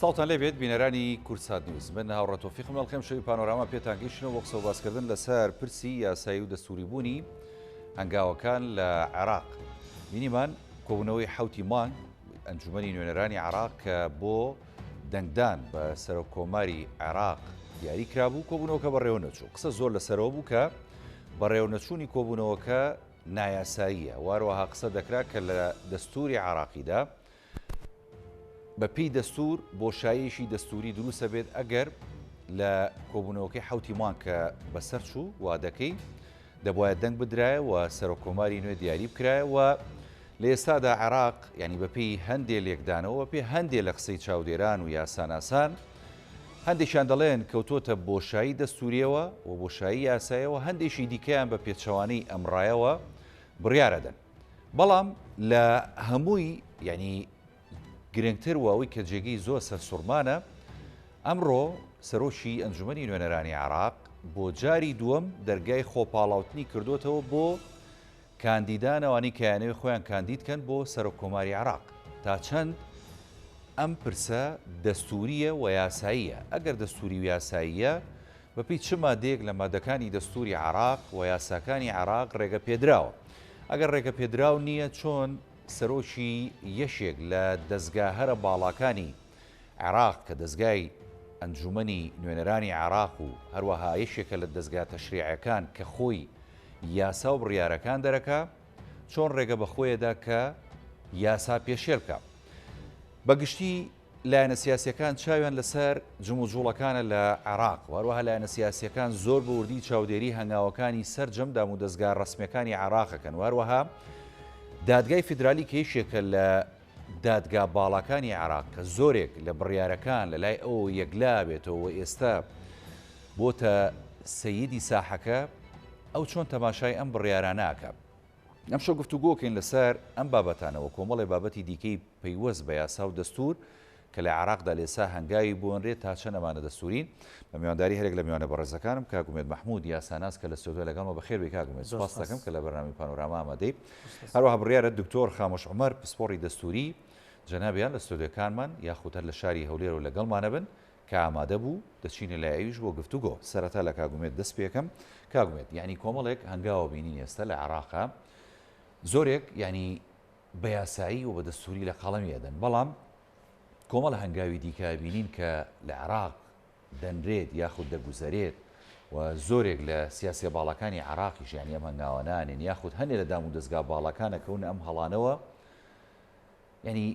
سڵاوتان لێبێت بینەرانی کوردسات نیوز من هاوڕێ تۆفیقم ئەڵقەی ئەمشەوی پانۆراما پێتان گەیشتنەوە بۆ قسە و باسکردن لەسەر پرسی یاسایی و دەستوری بوونی هەنگاوەکان لە عێراق بینیمان کۆبوونەوەی حوتی مانگ ئەنجومەنی نوێنەرانی عێراق کە بۆ دەنگدان بە سەرۆک کۆماری عێراق دیاری کرابوو کۆبوونەوەکە بەڕێوە نەچوو قسە زۆر لەسەرەوە بوو کە بەڕێوەنەچوونی کۆبوونەوەکە نایاساییە واروەها قسە دەکرا کە لە دەستوری عێراقیدا بە پێی دەستور بۆشاییەکی دەستوری دروستە بێت ئەگەر لە کۆبوونەوەکەی حوتی مانگ کە بەسەر چوو وادەکەی دەبواە دەنگ بدرایە و سەرۆک کۆماری نوێ دیاری بکرایە و لە ئێستادا عێراق ینی بەپێی هەندێ لێکدانەوە پێ هەندێ لە قسەی چاودێران و یاساناسان هەندێکیان دەڵێن کەوتۆتە بۆشایی دەستوریەوە و بۆشایی یاسایەوە هەندێکی دیکەیان بە پێچەوانەی ئەمڕایەوە بڕیارەدەن. بەڵام لە هەمووی یعنی گرنگتر و ئەوەی کە جێگەی زۆر سەرسوڕمانە ئەمڕۆ سەرۆکی ئەنجومەنی نوێنەرانی عێراق بۆ جاری دووەم دەرگای خۆپاڵاوتنی کردوتەوە بۆ کاندیدان ئەوانەی کە یانەوێ خۆیان کاندید کەن بۆ سەرۆک کۆماری عێراق تا چەند ئەم پرسە دەستوریە و یاساییە ئەگەر دەستوری و یاساییە بەپێی چ مادەیەک لە مادەکانی دەستوری عێراق و یاساکانی عێراق ڕێگە پێدراوە؟ ئەگەر ڕێگە پێدراو نییە چۆن سەرۆکی یەکێک لە دەزگا هەرە باڵاکانی عێراق کە دەزگای ئەنجومەنی نوێنەرانی عێراق و هەروەها یەکێکە لە دەزگا تەشریعەکان کە خۆی یاسا و بڕیارەکان دەرەکا چۆن ڕێگە بە خۆیەدا کە یاسا پێشێل بکا؟ بە گشتی لایەنە سیاسییەکان چاویان لەسەر جموجوڵەکانە لە عێراق و هەروەها لایەنە سیاسییەکان زۆر بە وردی چاودێری هەنگاوەکانی سەرجەم دامودەزگا ڕەسمییەکانی عێراق ئەکەن و هەروەها دادگای فیدرالی کە یەکێکە لە دادگا باڵاکانی عێراق کە زۆرێک لە بڕیارەکان لە لای ئەوەوە یەکلا بێتەوە و ئێستا بۆتە سەیدی ساحەکە ئەو چۆن تەماشای ئەم بڕیارانە ئەکا؟ ئەمشەو گفتوگۆکەین لەسەر ئەم بابەتانە و کۆمەڵێ بابەتی دیکەی پەیوەست بە یاسا و دەستوور کە لە عێراقدا لێسا هەنگاوی بۆنرێت تا چەند ئەمانە دەستوورین. بە میوانداری هەرێک لە میوانە بەڕێزەکانم کاک ئومێد مەحموود یاساناس کە لە ستۆدیۆ لەگەڵمە بەخێر بێی کاک ئومێد سوپاست دەکەم کە لە بەرنامەی پانۆراما ئامادەی. هەروەها بڕیارە دکتۆر خامۆش عومەر پسپۆڕی دەستووری جەنابیان لە ستۆدیۆکانمان یاخود هەر لە شاری هەولێرەوە لەگەڵمانە بن کە ئامادە بوو دەچینە لای ئەویش بۆ گفتوگۆ. سەرەتا لە کاک ئومێد دەست پێکەم. کاک ئومێد یانی کۆمەڵێک هەنگاوە بینین ئێستا لە عێراقا زۆرێک یانی بە یاسایی و بە دەستووری لە قەڵەمی ئەدەن بەڵام کۆمەڵە هەنگاوی دیکە بینین کە لە عێراق دەنرێت یاخود دەگوزەرێت و زۆرێک لە سیاسیە باڵاکانی عێراقیش یانی ئەم هەنگاوە نانێن یاخود هەنێ لە دام و دەزگا باڵاکان ئەکەونە ئەم هەڵانەوە یانی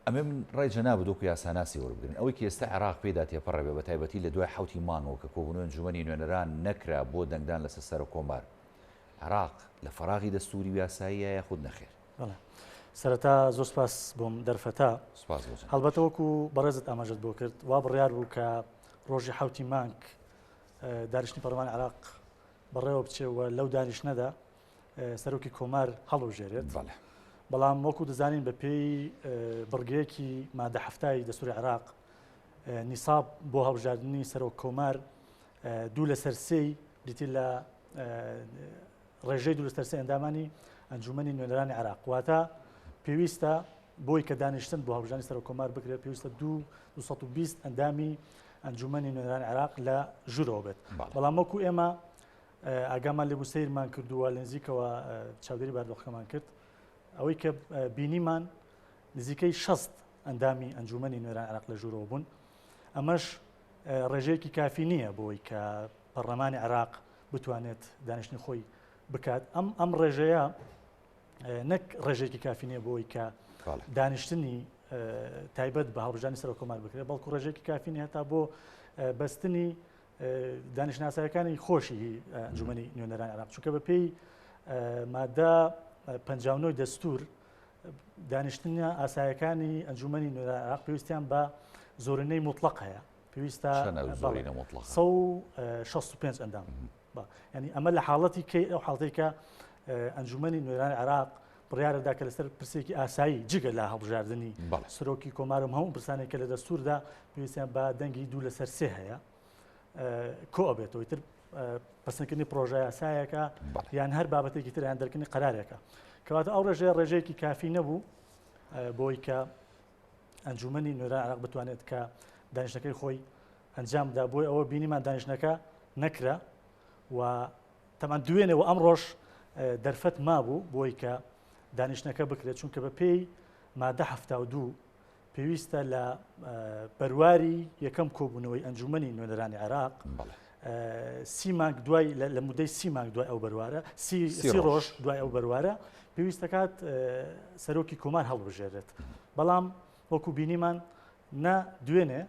ئەمێ من ڕای جەنابت وەکو یاساناسی وەربگرن ئەوەی کە ئێستا عێراق پێیدا تێپەڕێ بێ بەتایبەتی لە دوای حەوتی مانگەوە کە کۆبوونەوەی ئەنجومەنی نوێنەران نەکرا بۆ دەنگدان لەسەر سەرۆک کۆمار عێراق لە فەراغی دەستووری و یاساییە یاخود نەخێر؟ بەڵێ سەرەتا زۆر سپاس بۆم دەرفەتە. سپاس بۆ جەنابت. هەڵبەتە وەکو بەڕێزت ئاماژەت بۆ کرد وا بڕیار بوو کە ڕۆژی حەوتی مانگ دانیشتنی پەرلەمانی عێراق بەڕێوە بچێ و لەو دانیشتنەدا سەرۆکی کۆمار هەڵبژێرێت. بەڵام وەکو دەزانین بە پێی بڕگەیەکی مادە حەفتای دەستوری عێراق نیساب بۆ هەڵبژاردنی سەرۆک کۆمار دوو لەسەر سێی بریتی لە ڕێژەی دوو لەسەر سێ ئەندامانی ئەنجومەنی نوێنەرانی عێراق واتە پێویستە بۆی کە دانیشتن بۆ هەڵبژاردنی سەرۆک کۆمار بکرێت پێویستە 220 ئەندامی ئەنجومەنی نوێنەرانی عێراق لە ژوورەوە بێت بەڵام وەکو ئێمە ئاگامان لێبوو سەیرمان کردووە لە نزیکەوە چاودێری بارودۆخەکەمان کرد ئەوەی کە بینیمان نزیکەی 60 ئەندامی ئەنجومەنی نوێنەران عێراق لە ژوورەوە بوون ئەمەش ڕێژەیەکی کافی نییە بۆی کە پەرلەمانی عێراق بتوانێت دانیشتنی خۆی بکات ئەم ئەم ڕێژەیە نەک ڕێژێکی کافی نییە بۆی کە دانیشتنی تایبەت بە هەڵبژانی سەرۆکۆمار بکرێت بەڵکو ڕێژێکی کافی نیە هەتا بۆ بەستنی دانیشتناسایەکانی خۆشی هی ئەنجومەنی نوێنەرانی عێراق چونکە بە پێی مادە 59 دەستور دانیشتنە ئاسایەکانی ئەنجومەنی نوێنەرانی عێراق پێویستیان بە زۆرینەی مطلق هەیە پێویستە 165 ئەندام ینی ئەمە لە حاڵەتی کەی ئەو حاڵەتی کە ئەنجومەنی نوێنەرانی عێراق بڕیارەدا کە لەسەر پرسێکی ئاسایی جگە لە هەڵبژاردننی سەرۆکی کۆمارم هەموو پرسانێک کە لە دەستوردا پێویستیان بە دەنگی دوو لەسەر سێ هەیە کۆ ئەبێتەوە تر پەسەندکردنی پرۆژە یاسایەکە یان هەر بابەتێکی تر یان دەرکردنی قەرارێکە کەواتە ئەو ڕێژەیە ڕێژەیەکی کافی نەبوو بۆی کە. ئەنجومەنی نوێنەران عێراق بتوانێت کە دانیشتنەکەی خۆی ئەنجام بدا. بۆی ئەوە بینیمان دانیشتنەکە نەکرا و تەمان دوێنێ و ئەمڕۆش دەرفەت مابوو بۆی کە دانیشتنەکە بکرێت، چونکە بە پێی مادە 72 پێویستە لە بەرواری یەکەم کۆبوونەوەی ئەنجومەنی نوێنەرانی عێراق سی مانگ دوای لە مودەی سی مانگ دوای ئەو بەروارە سی ڕۆژ دوای ئەو بەروارە پێویستەکات سەرۆکی کۆمار هەڵبژێرێت. بەڵام وەکو بینیمان نە دوێنێ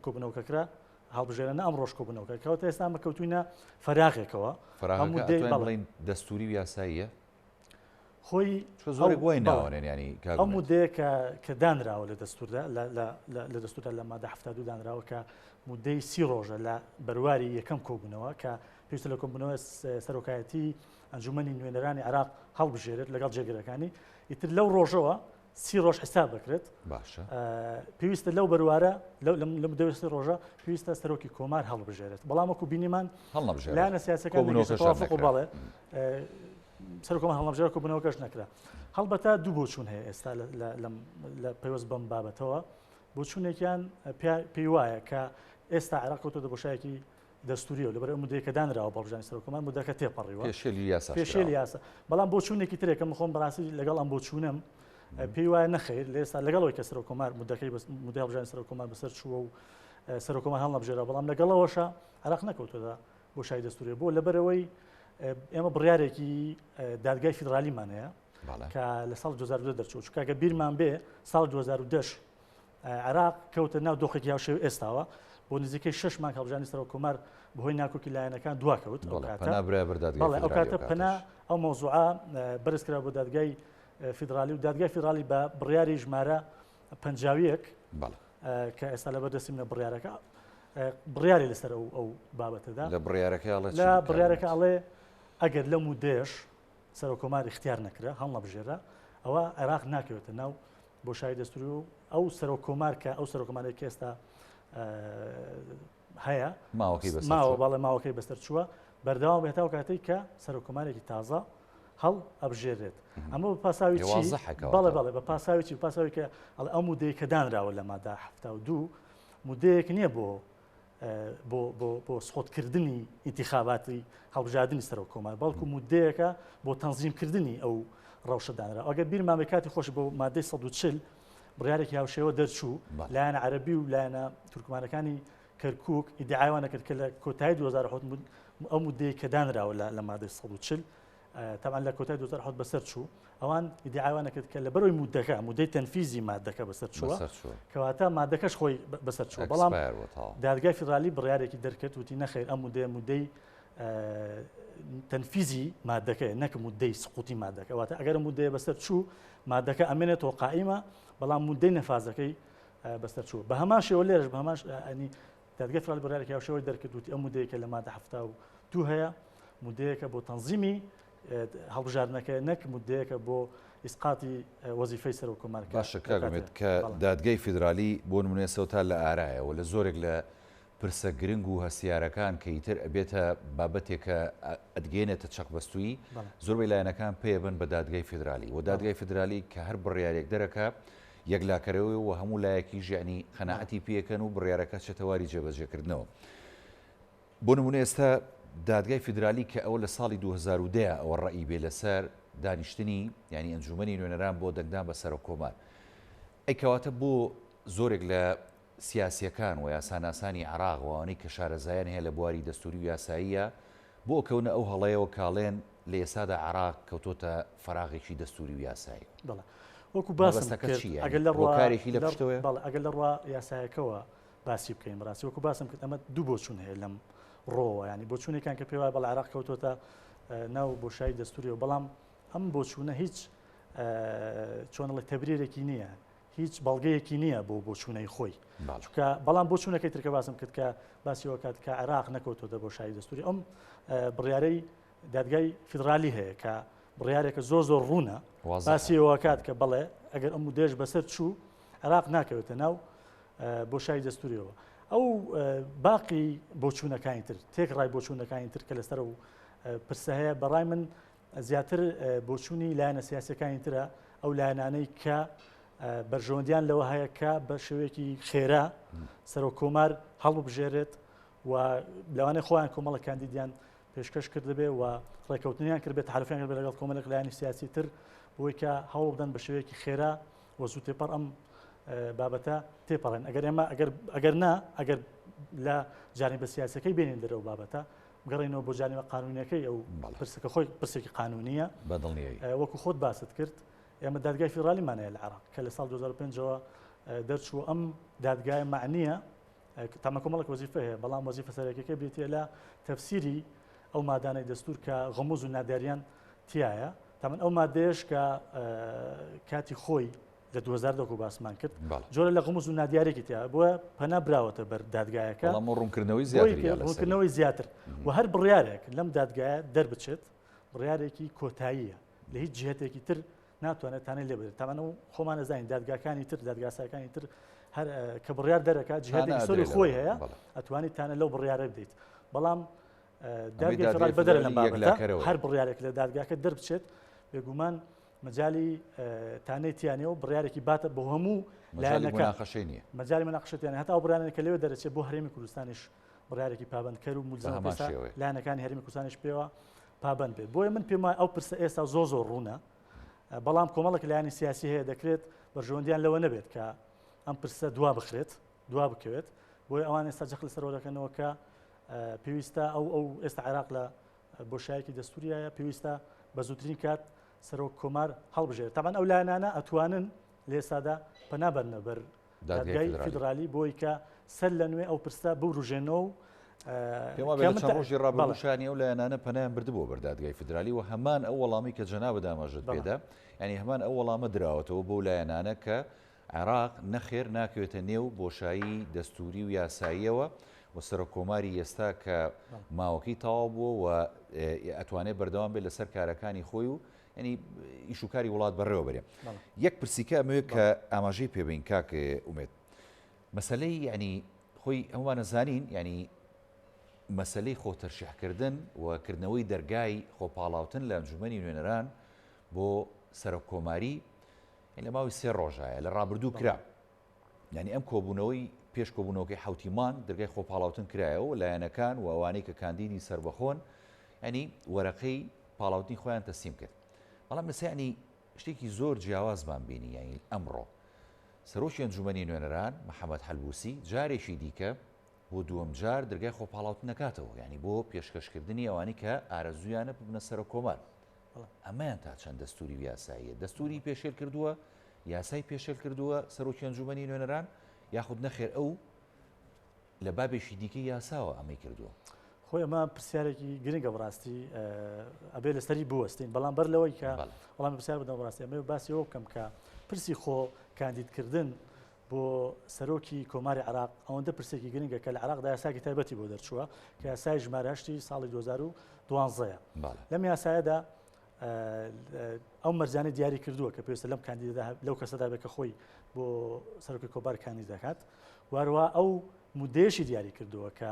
کۆبوونەوەکە کرا هەڵبژێرە نە ئەمڕۆش کۆبوونەوەکە کەوتە ئێستا ئەمە کەوتوینە فەراغێکەوە. بڵین دەستوری و یاساییە خۆی زۆرێک وای ناوەنێن ینی ئەو مودەیە کە کە دانراوە لە دەستوردا لە دەستوردا لە مادە 72 دانراوە کە مودەی سی ڕۆژە لە بەرواری یەکەم کۆبوونەوە کە پێویستە لە کۆبوونەوە سەرۆکایەتی ئەنجومەنی نوێنەرانی عێراق هەڵبژێرێت لەگەڵ جێگرەکانی ئیتر لەو ڕۆژەوە سی ڕۆژ حساب بکرێت. باشە. پێویستە لەو بەروارە لەم دەوێستی ڕۆژە پێویستە سەرۆکی کۆمار هەڵبژێرێت، بەڵام وەکو بینیمان لایەنە سیاسەکان توافق و بەڵێ سەرۆک کۆمار هەڵنەبژێرا، کۆبوونەوەکەش نەکرا. هەڵبەتە دوو بۆچوون هەیە ئێستا لە پەیوەست بەم بابەتەوە. بۆچوونێکیان پێی وایە کە ئێستا عێراق کەوتۆتە بۆشایەکی دەستوریەوە لەبەر ئەو مدەیە کە دانراوە بۆ هەڵبژاردنی سەرۆک کۆمار مدەکە تێپەڕیوە. پێشێلی یاسا پێشێلی یاسا. بەڵام بۆچوونێکی ترێکە من خۆم بەڕاستی لەگەڵ ئەم بۆچوونەم پێی وایە نەخەیر لە ئێستا لەگەڵ ئەوەی کە سەرۆک کۆمار مدەکەی مدەی هەڵبژاردنی سەرۆک کۆمار بەسەر چووە و سەرۆک کۆمار هەڵنەبژێرا، بەڵام لەگەڵەوەشە عێراق نەکەوتۆتە بۆشای دەستوریە. بۆ لەبەرەوەی ئێمە بڕیارێکی دادگای فیدرالیمان هەیە کە لە ساڵ 2010 دەرچوو، چونکە ئەگەر بیرمان بێ ساڵ 2010 عێراق کەوتە ناو دۆخێکی هاوشێوەی ئێستاوە، بۆ نزیکەی شەش مانگ هەڵبژاردنی سەرۆک کۆمار بەهۆی ناکۆکی لایەنەکان دواکەوت. ئەو کاتە ئەو کاتە پەنا ئەو مەوزوعە بەرز کرا بۆ دادگای فیدرالی و دادگای فیدرالی بە بڕیاری ژمارە 51 کە ئێستا لەبەر دەستی منە بڕیارەکە بڕیاری لەسەر ئەو ئەو بابەتەدا. لە بڕیارەکە ئەڵێ لە بڕیارەکە ئەڵێ ئەگەر لەم مودەیەش سەرۆک کۆمار ئیختیار نەکرا هەڵنەبژێرا ئەوە عێراق ناکەوێتە ناو بۆشایی دەستوری و ئەو سەرۆک کۆمار کە ئەو سەرۆک کۆمارێک کە ئێستا هەیە ماوەکەی بەسەر ماوە بەڵێ ماوەکەی بەسەر چووە بەردەوام بێت تا کاتێک کە سەرۆک کۆمارێکی تازە هەڵ ئەبژێرێت. ئەمە بە پاساوی چی؟ بەڵێ بەڵێ بە پاساوی چی؟ پاساوی کە ئەڵێ ئەو مودەی کە دانراوە لە مادە 72 مودەیەک نییە بۆ بۆ بۆ بۆ سقوتکردنی ئینتیخاباتی هەڵبژاردنی سەرۆک کۆمار، بەڵکو مودەیەکە بۆ تەنزیمکردنی ئەو ڕەوشە دانرا. ئەگەر بیرمان بێ کاتی خۆش بۆ مادەی 140 بڕیارێکی هاوشێوە دەرچوو، لایەنە عەرەبی و لایەنە تورکمانەکانی کەرکوک ئیدعای وانە کرد کە لە کۆتایی 2007 ئەو مودەیە کە دانراوە لە مادەی 140 تەبعەن لە کۆتای 2007 بەسەر چوو، ئەوان ئیدعای وانە کرد کە لەبەرەوەی مودەکە مودەی تەنفیزی مادەکە بەسەر چووە، کەواتە مادەکەش خۆی بەسەر چووە. بەڵام دادگای فیدرالی بڕیارێکی دەرکرد وتی نەخیر ئەم مودەیە مودەی تەنفیزی مادەکەیە نەک مودەی سقوطی مادەکە، واتە ئەگەر مودەیە بەسەر چوو مادەکە ئەمێنێتەوە قائیمە، بەڵام مودەی نەفازەکەی بەسەر چووە. بە هەمان شێوە لێرەش بە هەمان ینی دادگای فیدرالی بڕیارێکی هاوشێوەی دەرکرد وتی ئەم مودەیە کە لە مادە 72 هەیە مودەیەکە بۆ تەنزیمی هەڵبژاردنەکە نەک مودەیەکە بۆ ئیسقاتی وەزیفەی سەرۆک کۆمار. باشە کاک ئومێد کە دادگای فیدرالی بۆ نمونە سەوتا لە ئارایە و لە زۆرێک لە پرسە گرنگ و هەستیارەکان کە ئیتر ئەبێتە بابەتێک کە ئەتگەیەنێتە چەقبەستوویی، زۆربەی لایەنەکان پێیەبەن بە دادگای فیدرالی و دادگای فیدرالی کە هەر بڕیارێک دەرەکا یەکلاکەرەوەیە و هەموو لایەکیش یەعنی قەناعەتی پێکەن و بڕیارەکە چێتە واری جێبەجێکردنەوە. بۆ نمونە ئێستا دادگای فیدرالی کە ئەوە لە ساڵی 2010 ئەوە ڕەئی بێ لەسەر دانیشتنی یعنی ئەنجومەنی نوێنەران بۆ دەنگدان بە سەرۆک کۆمار ئەی کەواتە بۆ زۆرێک لە سیاسیەکان و یاساناسانی عێراق و ئەوانەی کە شارەزایان هەیە لە بواری دەستوری و یاساییە بۆ کەونە ئەو هەڵەیەوە کاڵێن لە ئێستادا عێراق کەوتۆتە فەراغێکی دەستوری و یاسایی. بەڵێ وەکو باسم کرد ئەگەر لە ڕووکارێکی لە پشتەوەیە؟ بەڵێ ئەگەر لە ڕوا یاسایەکەوە باسی بکەین بەڕاستی وەکو باسم کرد ئەمە دوو بۆچوون هەیە لەم ڕۆوە، ینی بۆچوونێکان کە پێی وایە بەڵێ عێراق کەوتۆتە ناو بۆشایی دەستوریەوە، بەڵام ئەم بۆچوونە هیچ چۆنڵی تەبریرێکی نییە، هیچ بەڵگەیەکی نییە بۆ بۆچوونەی خۆی. چونکە بەڵام بۆچوونەکەی ترکە باسم کرد کە باسی وەکات کە عێراق نەکەوتۆتە بۆشایی دەستوری، ئەم بڕیارەی دادگای فیدرالی هەیە کە بڕیارێکە زۆر زۆر ڕوونە، باسی وەکات کە بەڵێ ئەگەر ئەم مودەیەش بەسەر چوو عێراق ناکەوێتە ناو بۆشایی دەستوریەوە. ئەو باقی بۆچوونەکانی تر تێکڕای بۆچوونەکانی تر کە لەسەر و پرسە هەیە بەڕای من زیاتر بۆچوونی لایەنە سیاسەکانی ترە، ئەو لایەنانەی کە بەرژەوەندیان لەوە هەیە کە بە شێوەیەکی خێرا سەرۆک کۆمار هەڵببژێرێت و لەوانەیە خۆیان کۆمەڵە کاندیدیان پێشکەش کردبێ و ڕێککەوتنیان کردبێت، تەحالوفیان کردبێت لەگەڵ کۆمەڵێک لایەنی سیاسی تر بۆی کە هەوڵ بدەن بە شێوەیەکی خێرا و زوو تێپەڕ ئەم بابەتە تێپەڕێن. ئەگەر ئێمە ئەگەر ئەگەر نا ئەگەر لە جانبە سیاسەکەی بێنین دەرەوە بابەتە بگەڕێنەوە بۆ جانبە قانونیەکەی ئەو پرسەکە خۆی پرسێکی قانونیە بەدڵنیایی وەکو خۆت باست کرد ئێمە دادگای فیدرالیمان هەیە لە عێراق کە لە ساڵ 2005ەوە دەرچوو ئەم دادگای معنیە تەمە کۆمەڵێک وەزیفە هەیە بەڵام وەزیفە سەرەکیەکە بریتیە لە تەفسیری ئەو مادانەی دەستور کە غموز و نادیاریان تایە تەمەن ئەو مادەیەش کە کاتی خۆی لە 2000 دەکو باسمان کرد جۆرە لە غموز و نادیارێکی تیا بۆیە پەنا براوەتە بەر دادگایەکە بەڵام ڕوونکردنەوەی زیاتر ڕوونکردنەوەی زیاتر و هەر بڕیارێک لەم دادگایە دەربچێت بڕیارێکی کۆتاییە لە هیچ جهتێکی تر ناتوانێت تانەی لێ بدرێت تاوان ئەو خۆمان ئەزانین دادگاکانی تر دادگاساکانی تر هەر کە بڕیار دەرەکات جهتێکی سەری خۆی هەیە ئەتوانیت تانە لەو بڕیارە بدەیت بەڵام دادگای فیدراڵی بەدەرە لەم بابەتە هەر بڕیارێک لە دادگاکە دەربچێت بێگومان مەجای تانەی تیانە و بڕیارێکی باتە بۆ هەموو لایەنەکە مناقەشەی نییە مەجای مناقەشەتیان هەتا ئەو بڕیارانە کە لەوێ دەرەچێت بۆ هەرێمی کوردستانیش بڕیارێکی پابندکەر و ملزەمە لایەنەکانی هەرێمی کوردستانیش پێوە پابەند بێت بۆیە من پێم وایە ئەو پرسە ئێستا زۆر زۆر ڕوونە بەڵام کۆمەڵێک لایەنی سیاسی هەیە دەکرێت بەرژەوەندیان لەوە نەبێت کە ئەم پرسە دوا بخرێت دوا بکەوێت بۆیە ئەوان ئێستا جەخت لەسەرەوە دەکەنەوە کە پێویستە ئەو ئەو ئێستا عێراق لە بۆشایەکی دەستوریایە پێویستە بە زووترین کات سەرۆک کۆمار هەڵبژێرێت تاوان ئەو لایەنانە ئەتوانن لە ئێستادا پەنا بەرنە بەر دادگای فیدرالی بۆی کە سەر لە نوێ ئەو پرسە بوروژێنەوە و پێم وابێ لە چەند ڕۆژی ڕابردووشانی ئەو لایەنانە پەنایان بردبووە بەر دادگای فیدرالی و هەمان ئەو وەڵامی کە جەنابت ئاماژەت پێدا یانی هەمان ئەو وەڵامە دراوەتەوە بەو لایەنانە کە عێراق نەخێر ناکەوێتە نێو بۆشایی دەستوری و یاساییەوە و سەرۆک کۆماری ئێستا کە ماوەکەی تەواو بووە و ئەتوانێت بەردەوام بێت لەسەر کارەکانی خۆی و ینی ئیش و کاری وڵات بەڕێوە بەرێ یەک پرسیکە ئەمەوێت کە ئاماژەی پێبین کاک ئومێد مەسلەی ینی خۆی هەمووانە زانین ینی مەسلەی خۆ تەرشیحکردن و کردنەوەی دەرگای خۆپاڵاوتن لە ئەنجومەنی نوێنەران بۆ سەرۆک کۆماری لە ماوەی سێ ڕۆژایە لە ڕابردوو کرا یعنی ئەم کۆبوونەوەی پێش کۆبوونەوەکەی حوتی مانگ دەرگای خۆپاڵاوتن کرایەوە لایەنەکان و ئەوانەی کە کاندیدی سربەخۆن ینی وەرەقەی پاڵاوتنی خۆیان تەسلیم کرد بەڵام ئێستا ینی شتێکی زۆر جیاوازمان بینی یعنی ئەمڕۆ سەرۆکی ئەنجومەنی نوێنەران محەممەد حەلبوسی جارێکی دیکە بۆ دووەم جار دەرگای خۆپاڵاوتن نەکاتەوە یعنی بۆ پێشکەشکردنی ئەوانی کە ئارەزویانە ببنە سەرۆک کۆمار ئەمەیان تا چەند دەستوری و یاساییە دەستوری پێشێل کردووە یاسای پێشێل کردووە سەرۆکی ئەنجومەنی نوێنەران یاخود نەخێر ئەو لە بابێکی دیکەی یاساوە ئەمەی کردووە. خۆی ئەمە پرسیارێکی گرنگە بەڕاستی ئەبێ لەسەری بوەستین بەڵام بەر لەوەی کە وەڵامی پرسیار بدەم بەڕاستی ئەمەوێ باسی ئەوە بکەم کە پرسی خۆ کاندیدکردن بۆ سەرۆکی کۆماری عراق ئەوەندە پرسێکی گرنگە کە لە عراقدا یاساکی تایبەتی بۆ دەرچووە کە یاسای ژمارە هەشتی ساڵی 2012 لەم یاسایەدا ئەو مەرجانەی دیاری کردووە کە پێویستە لەم کاندیدەدا لەو کەسەدا بێت کە خۆی بۆ سەرۆکی کۆمار کاندید دەکات واروا ئەو مودەیەشی دیاری کردووە کە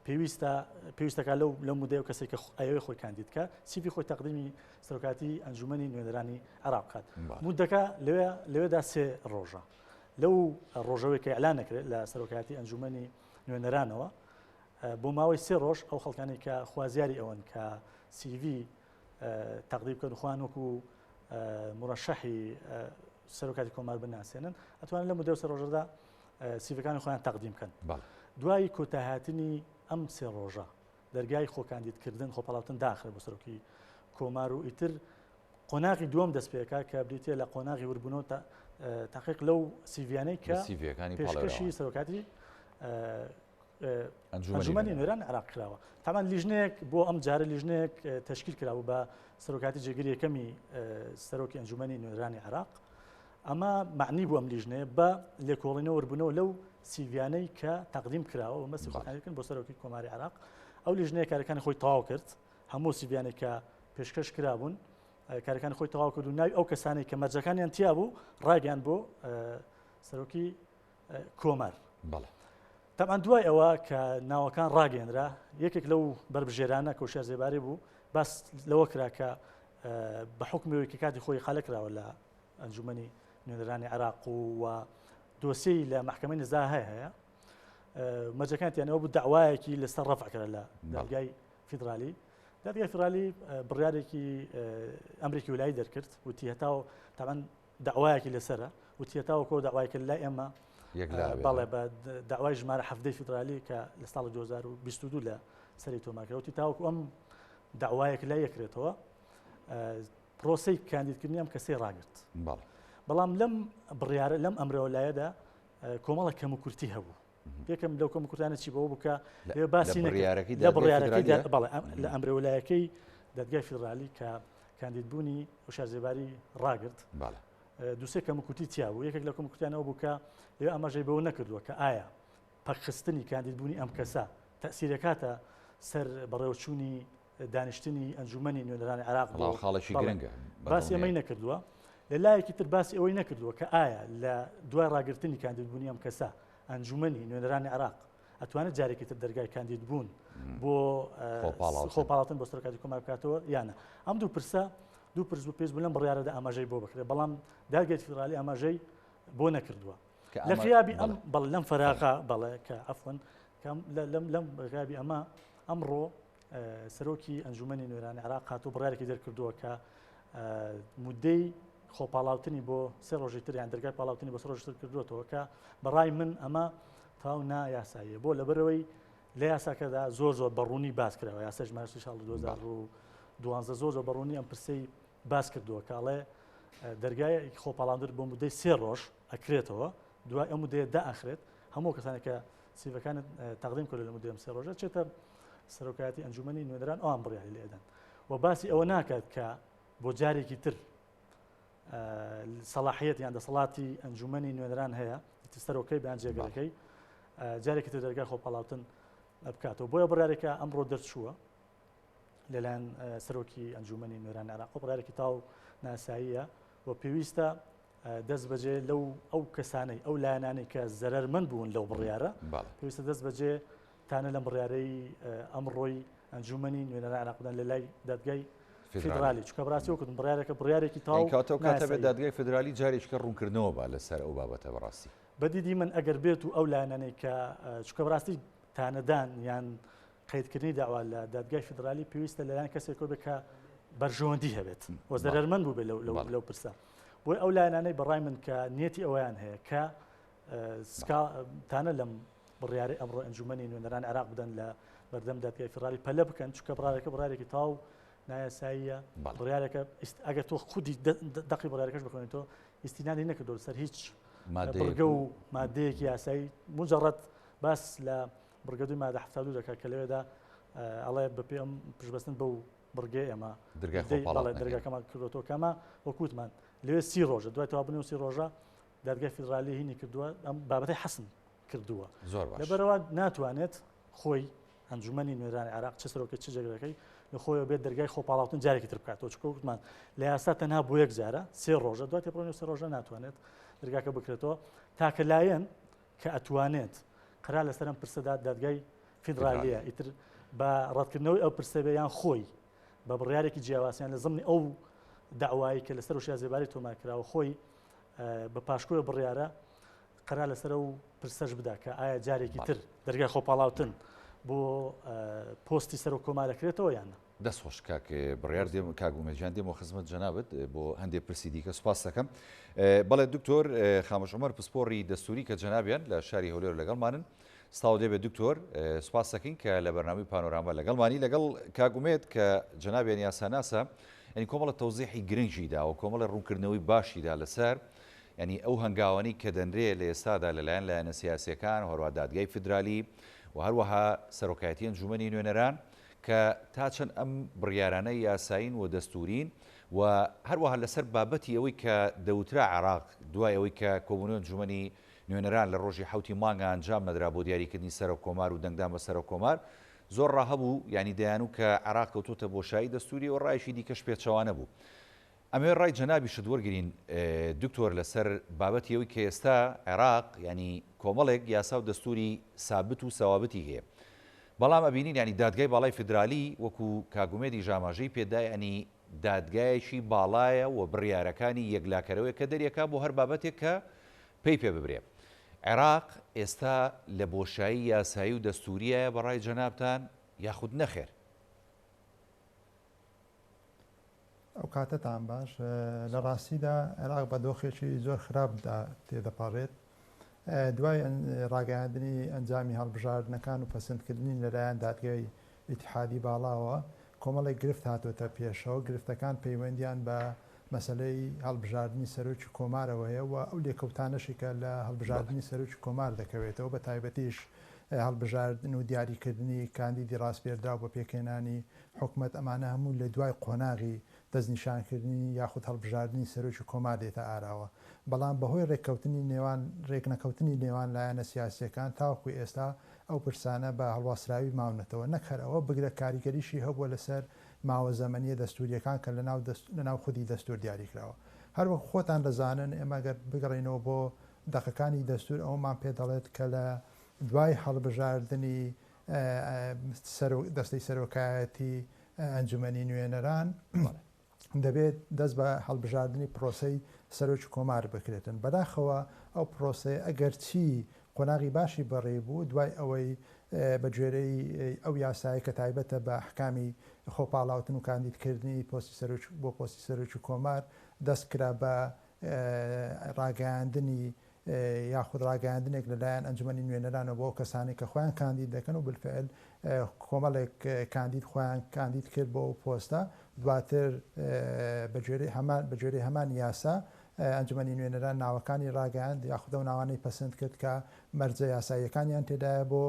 پێویستە پێویستەکە لەو لەو مودەیە و کەسێک کە ئەیەوێ خۆی کاندید کە سیڤی خۆی تەقدیمی سەرۆکاتی ئەنجومەنی نوێنەرانی عێراق بکات مودەکە لەوێ لەوێدا سێ ڕۆژە لەو ڕۆژەوەی کە ئیعلان نەکرێت لە سەرۆکاتی ئەنجومەنی نوێنەرانەوە بۆ ماوەی سێ ڕۆژ ئەو خەڵکانەی کە خوازیاری ئەوەن کە سیڤی تەقدیم بکەن و خۆیان وەکو مرەشەحی سەرۆکاتی کۆمار بناسێنن ئەتوانن لە مدە سێ ڕۆژەدا سیڤەکانی خۆیان تەقدیم بکەن. دوای کۆتاهاتنی ئەم سێ ڕۆژە دەرگای خۆکاندیدکردن خۆپاڵاوتن داخرێت بۆ سەرۆکی کۆمار و ئیتر قۆناغی دووەم دەست پێکا کە بریتە لە قۆناغی وربوونەوە تاقیق لەو سیڤیانەی کە سیڤەکانی پێشکەشی سەرۆکاتی ئەنجومەنی نوێنەران عێراق کراوە. تامان لیژنەیەک بۆ ئەم جارە لیژنەیەک تەشکیل کرابوو بە سەرۆکاتی جێگری یەکەمی سەرۆکی ئەنجومەنی نوێنەرانی عێراق. ئەمە معنی بوو ئەم لیژنەیە بە لێکۆڵینەوە وربوونەوە لەو سیڤیانەی کە تەقدیم کراوە بە مەسی خۆکاندیدکردن بۆ سەرۆکی کۆماری عێراق. ئەو لیژنەیە کارەکانی خۆی تەواو کرد، هەموو سیڤیانەی کە پێشکەش کرابوون کارەکانی خۆی تەواو کرد و ناوی ئەو کەسانەی کە مەرجەکانیان تیا بوو ڕایگەیاند بۆ سەرۆکی کۆمار. بەڵێ. تەبعەن دوای ئەوە کە ناوەکان ڕاگەیەنرا یەکێک لەو بەربژێرانە کە هۆشیار زێباری بوو باس لەوە کرا کە بە حوکمی ئەوەی کە کاتی خۆی قالە کراوە لە ئەنجومەنی نوێنەرانی عێراق و دۆسیەی لە مەحکەمەی نزاهە هەیە مەرجەکانتیان ئەوە بوو داوایەکی لەسەر ڕەفع کرا لە دادگای فیدرالی دادگای فیدرالی بڕیارێکی ئەمرێکی ولایی دەرکرد وتی هەتاو تاوان داوایەکی لەسرە وتی هەتاوەکۆ داوایکە لای ئێمە بەڵێ بە داوای ژمارە حەفدەی فیدرالی کە لە ساڵی 2022 لە سەری تۆمارکرا وتی تاوەکو ئەم داوایەک لای یەکرێتەوە پرۆسەی کاندیدکردنی ئەم کەسەی ڕاگرت. بەڵام لەم بڕیارە لەم ئەمرەوەلایەدا کۆمەڵە کەم و کورتی هەبوو. یەکەم لەو کەم و کورتانە چی بەوە بوو کە باسی لە بڕیارەکەی بەڵێ لە ئەمرەوەلایەکەی دادگای فیدرالی کە کاندیدبوونی هۆشیار زێباری ڕاگرت دوسێ کەم و کورتی تیا بوو. یەکێک لە کەم و کورتیانەوە بوو کە لەوێ ئاماژەی بەوە نەکردووە کە ئایا پەکخستنی کاندیدبوونی ئەم کەسە تەسیرەکاتە سەر بەڕێوەچوونی دانیشتنی ئەنجومەنی نوێنەرانی عێراق بۆ بەڵام خاڵێکی گرنگە باسی ئەمەی نەکردووە. لە لایەکی تر باسی ئەوەی نەکردووە کە ئایا لە دوای ڕاگرتنی کاندیدبوونی ئەم کەسە ئەنجومەنی نوێنەرانی عێراق ئەتوانێت جارێکی تر دەرگای کاندیدبوون بۆ خۆپاڵاوتن بۆ سەرۆکاتی کۆمار بکاتەوە یانە. ئەم دوو پرسە دوو پرس و پێش بوو لەم بڕیارەدا ئاماژەی بۆ بکرێت، بەڵام دادگای فیدرالی ئاماژەی بۆ نەکردووە. لە غیابی ئەم بەڵێ لەم فەراغە بەڵێ کە عەفوەن لەم لەم غیابی ئەمە ئەمڕۆ سەرۆکی ئەنجومەنی نوێنەرانی عێراق هاتوو بڕیارێکی دەرکردووە کە مدەی خۆپاڵاوتنی بۆ سێ ڕۆژی تر یان دەرگای پاڵاوتنی بۆ سێ ڕۆژی تر کردووەتەوە کە بەڕای من ئەمە تاو نا یاساییە بۆ لەبەرەوەی لە یاساکەدا زۆر زۆر بەڕوونی باس کراوە یاسای ژمارە ساڵ 2012 زۆر زۆر بەڕوونی ئەم پرسەی باس کردووە کاڵێ دەرگای خۆپاڵاندن بۆ مدەی سێ ڕۆژ ئەکرێتەوە دوای ئەم مدەیە دائەخرێت هەموو کەسانێک کە سیڤەکانت تەقدیم کردو لە مدەی ئەم سێ ڕۆژە چێتە سەرۆکایەتی ئەنجومەنی نوێنەران ئەوان بڕیاری لێدەن و باسی ئەوە ناکات کە بۆ جارێکی تر سەلاحیەت یان دەسەڵاتی ئەنجومەنی نوێنەران هەیە سەرۆکەی بیان جێگەرەکەی جارێکی تر دەرگای خۆپاڵاوتن بکاتەوە بۆیە بڕارێکە ئەمڕۆ دەرچووە لەلایەن سەرۆکی ئەنجومەنی نوێنەران عێراق بڕارێکی تاو ناساییە و پێویستە دەست بەجێ لەو ئەو کەسانەی ئەو لایەنانەی کە زەرەرمەند بوون لەو بڕیارە پێویستە دەست بەجێ تانە لەم بڕیارەی ئەمڕۆی ئەنجومەنی نوێنەران عێراق بدەن لە لای دادگای فیدرالی چونکە بەڕاستی وەکو بڕیارەکە بڕیارێکی تاو کاتەوە کاتە بێت دادگای فیدرالی جارێکە ڕوونکردنەوە با لەسەر ئەو بابەتە بەڕاستی بە دیدی من ئەگەر بێت و ئەو لایەنانەی کە چونکە بەڕاستی تانەدان یان قەیدکردنی داوا لە دادگای فیدرالی پێویستە لەلایەن کەسێکەوە بێت کە بەرژەوەندی هەبێت و زەرەرمەند بوو بێت لەو پرسە. بۆی ئەو لایەنانەی بەڕای من کە نیەتی ئەوەیان هەیە کە سکا تانە لەم بڕیارەی ئەمڕۆ ئەنجومەنی نوێنەران عێراق بدەن لە بەردەم دادگای فیدرالی پەلە بکەن چونکە بڕارەکە بڕارێکی تاو نایاساییە بڕارەکە ئەگەر تۆ خودی دەقی بڕارەکەش بخوێنیتەوە ئیستینادی نەکردو سەر هیچ بڕگە و مادەیەکی یاسایی مجرد باس لە بڕگە دووی مادە 72 دەکات کە لەوێدا ئەڵێ بەپێ ئەم پشبەستن بەو بڕگەی ئێمە دەرگاکەمان کردوەوە کەمە وەکوتمان لەوێ سی ڕۆژە دوای تەواوبوونی سی ڕۆژە دادگای فیدرالی هینی کردووە ئەم بابەتەی حەسم کردووە زۆر باش لەبەرەوە ناتوانێت خۆی ئەنجومەنی نوێنەرانی عێراق چ سەرۆکە چ جێگرەکەی لە خۆیەوە بێت دەرگای خۆپاڵاوتن جارێکی تر بکاتەوە چونکە وتمان لە یاسا تەنها بۆ یەک جارە سێ ڕۆژە دوای تێپەڕینی سێ ڕۆژە ناتوانێت دەرگاکە بکرێتەوە تاکە لایەن کە ئەتوانێت قەرار لەسەر ئەم پرسەدا دادگای فیدرالیە ئیتر بە ڕەتکردنەوەی ئەو پرسە بێ یان خۆی بە بڕیارێکی جیاوازیان لە زمنی ئەو داوایی کە لەسەر وشیا زێباری تۆمار کراوە خۆی بە پاشکۆی بڕیارە قەرار لەسەر ئەو پرسەش بدا کە ئایا جارێکی تر دەرگای خۆپاڵاوتن بۆ پۆستی سەرۆک کۆمار دەکرێتەوە یان نا. دەست خۆش کاک بڕیار دێم کاک ئومێد گیان دێمەوە خزمەت جەنابت بۆ هەندێ پرسی دیکە سوپاس دەکەم بەڵێ دکتۆر خامۆش عومەر پسپۆڕی دەستوری کە جەنابیان لە شاری هەولێر لەگەڵمانن سڵاو لێبێ دکتۆر سوپاس دەکەین کە لە بەرنامەی پانۆراما لەگەڵمانی لەگەڵ کاک ئومێد کە جەنابیان یاساناسە یعنی کۆمەڵە تەوزیحی گرنگی دا و کۆمەڵە ڕوونکردنەوەی باشی دا لەسەر یانی ئەو هەنگاوانەی کە دەنرێ لە ئێستادا لەلایەن لایەنە سیاسییەکان و هەروەها دادگای فیدرالی و هەروەها سەرۆکایەتی ئەنجوومەنی نوێنەران کە تا چەند ئەم بڕیارانە یاسایین و دەستوورین و هەروەها لەسەر بابەتی ئەوەی کە دەوترا عێراق دوای ئەوەی کە کۆبوونەوەی ئەنجوومەنی نوێنەران لە ڕۆژی حەوتی مانگا ئەنجام نەدرا بۆ دیاریکردنی سەرۆک کۆمار و دەنگدان بە سەرۆک کۆمار زۆر ڕا هەبوو یانی دەیانوو کە عێراق کەوتۆتە بۆشایی دەستووری و ڕایەکی دیکەش پێچەوانە بوو. ئەمەوێ ڕای جەنابیشت وەرگرین دکتۆر لەسەر بابەتی ئەوەی کە ئێستا عێراق یانی کۆمەڵێک یاسا و دەستوری سابت و سەوابتی هەیە بەڵام ئەبینین یانی دادگای باڵای فیدرالی وەکو کاک ئومێدیش ئاماژەی پێدا یانی دادگایەکی باڵایە و بڕیارەکانی یەکلاکەرەوەیە کە دەریەکا بۆ هەر بابەتێک کە پێی پێ ببرێ. عێراق ئێستا لە بۆشایی یاسایی و دەستووریایە بە ڕای جەنابتان یاخود نەخێر؟ ئەو کاتەتان باش. لە ڕاستیدا عێراق بە دۆخێکی زۆر خراپدا تێدەپەڕێت. دوای ڕاگەیاندنی ئەنجامی هەڵبژاردنەکان و پەسەندکردنی لەلایەن دادگای ئیتیحادی باڵاوە، کۆمەڵێک گرفت هاتۆتە پێشەوە، گرفتەکان پەیوەندیان بە مەسەلەی هەڵبژاردنی سەرۆکی کۆمارەوە هەیە و ئەو لێکەوتانەشی کە لە هەڵبژاردنی سەرۆکی کۆمار دەکەوێتەوە، بە تایبەتیش هەڵبژاردن و دیاریکردنی کاندیدی ڕاسپێردراو بە پێکهێنانی حکومەت، ئەمانە هەموو لە دوای قۆناغی دەستنیشانکردنی یاخود هەڵبژاردنی سەرۆکی کۆمار دێتە ئاراوە، بەڵام بەهۆی رێککەوتنی نێوان رێکنەکەوتنی نێوان لایەنە سیاسییەکان تاوەکو ئێستا ئەو پرسانە بە هەڵواسراوی ماونەتەوە، نەک هەر ئەوە بگرە کاریگەریشی هەبووە لەسەر ماوە زەمەنییە دەستوورییەکان کە لەناو لەناو خودی دەستوور دیاریکراوە. هەروەک خۆتان دەزانن ئێمە گەر بگەڕێینەوە بۆ دەقەکانی دەستوور ئەوەمان پێ دەڵێت کە لە دوای هەڵبژاردنی دەستەی سەرۆکایەتی ئەنجومەنی نوێنەران دەبێت دەست بە هەڵبژاردنی پرۆسەی سەرۆکی کۆمار بکرێتن. بەداخەوە ئەو پرۆسەیە ئەگەرچی قۆناغی باشی بەڕێ بوو دوای ئەوەی بە گوێرەی ئەو یاسایە کە تایبەتە بە ئەحکامی خۆپاڵاوتن و کاندیدکردنی پۆستی سەرۆک بۆ پۆستی سەرۆکی کۆمار دەست کرا بە ڕاگەیاندنی یاخود ڕاگەیاندنێک لەلایەن ئەنجومەنی نوێنەرانەوە بۆ ئەو کەسانەی کە خۆیان کاندید دەکەن و بالفعل کۆمەڵێک کاندید خۆیان کاندید کرد بۆ ئەو پۆستە دواتر بەگوێرەی هەمان بەگوێرەی هەمان یاسا ئەنجومەنی نوێنەران ناوەکانی ڕاگەیاند یاخود ئەو ناوانەی پەسند کرد کە مەرجە یاساییەکانیان تێدایە بۆ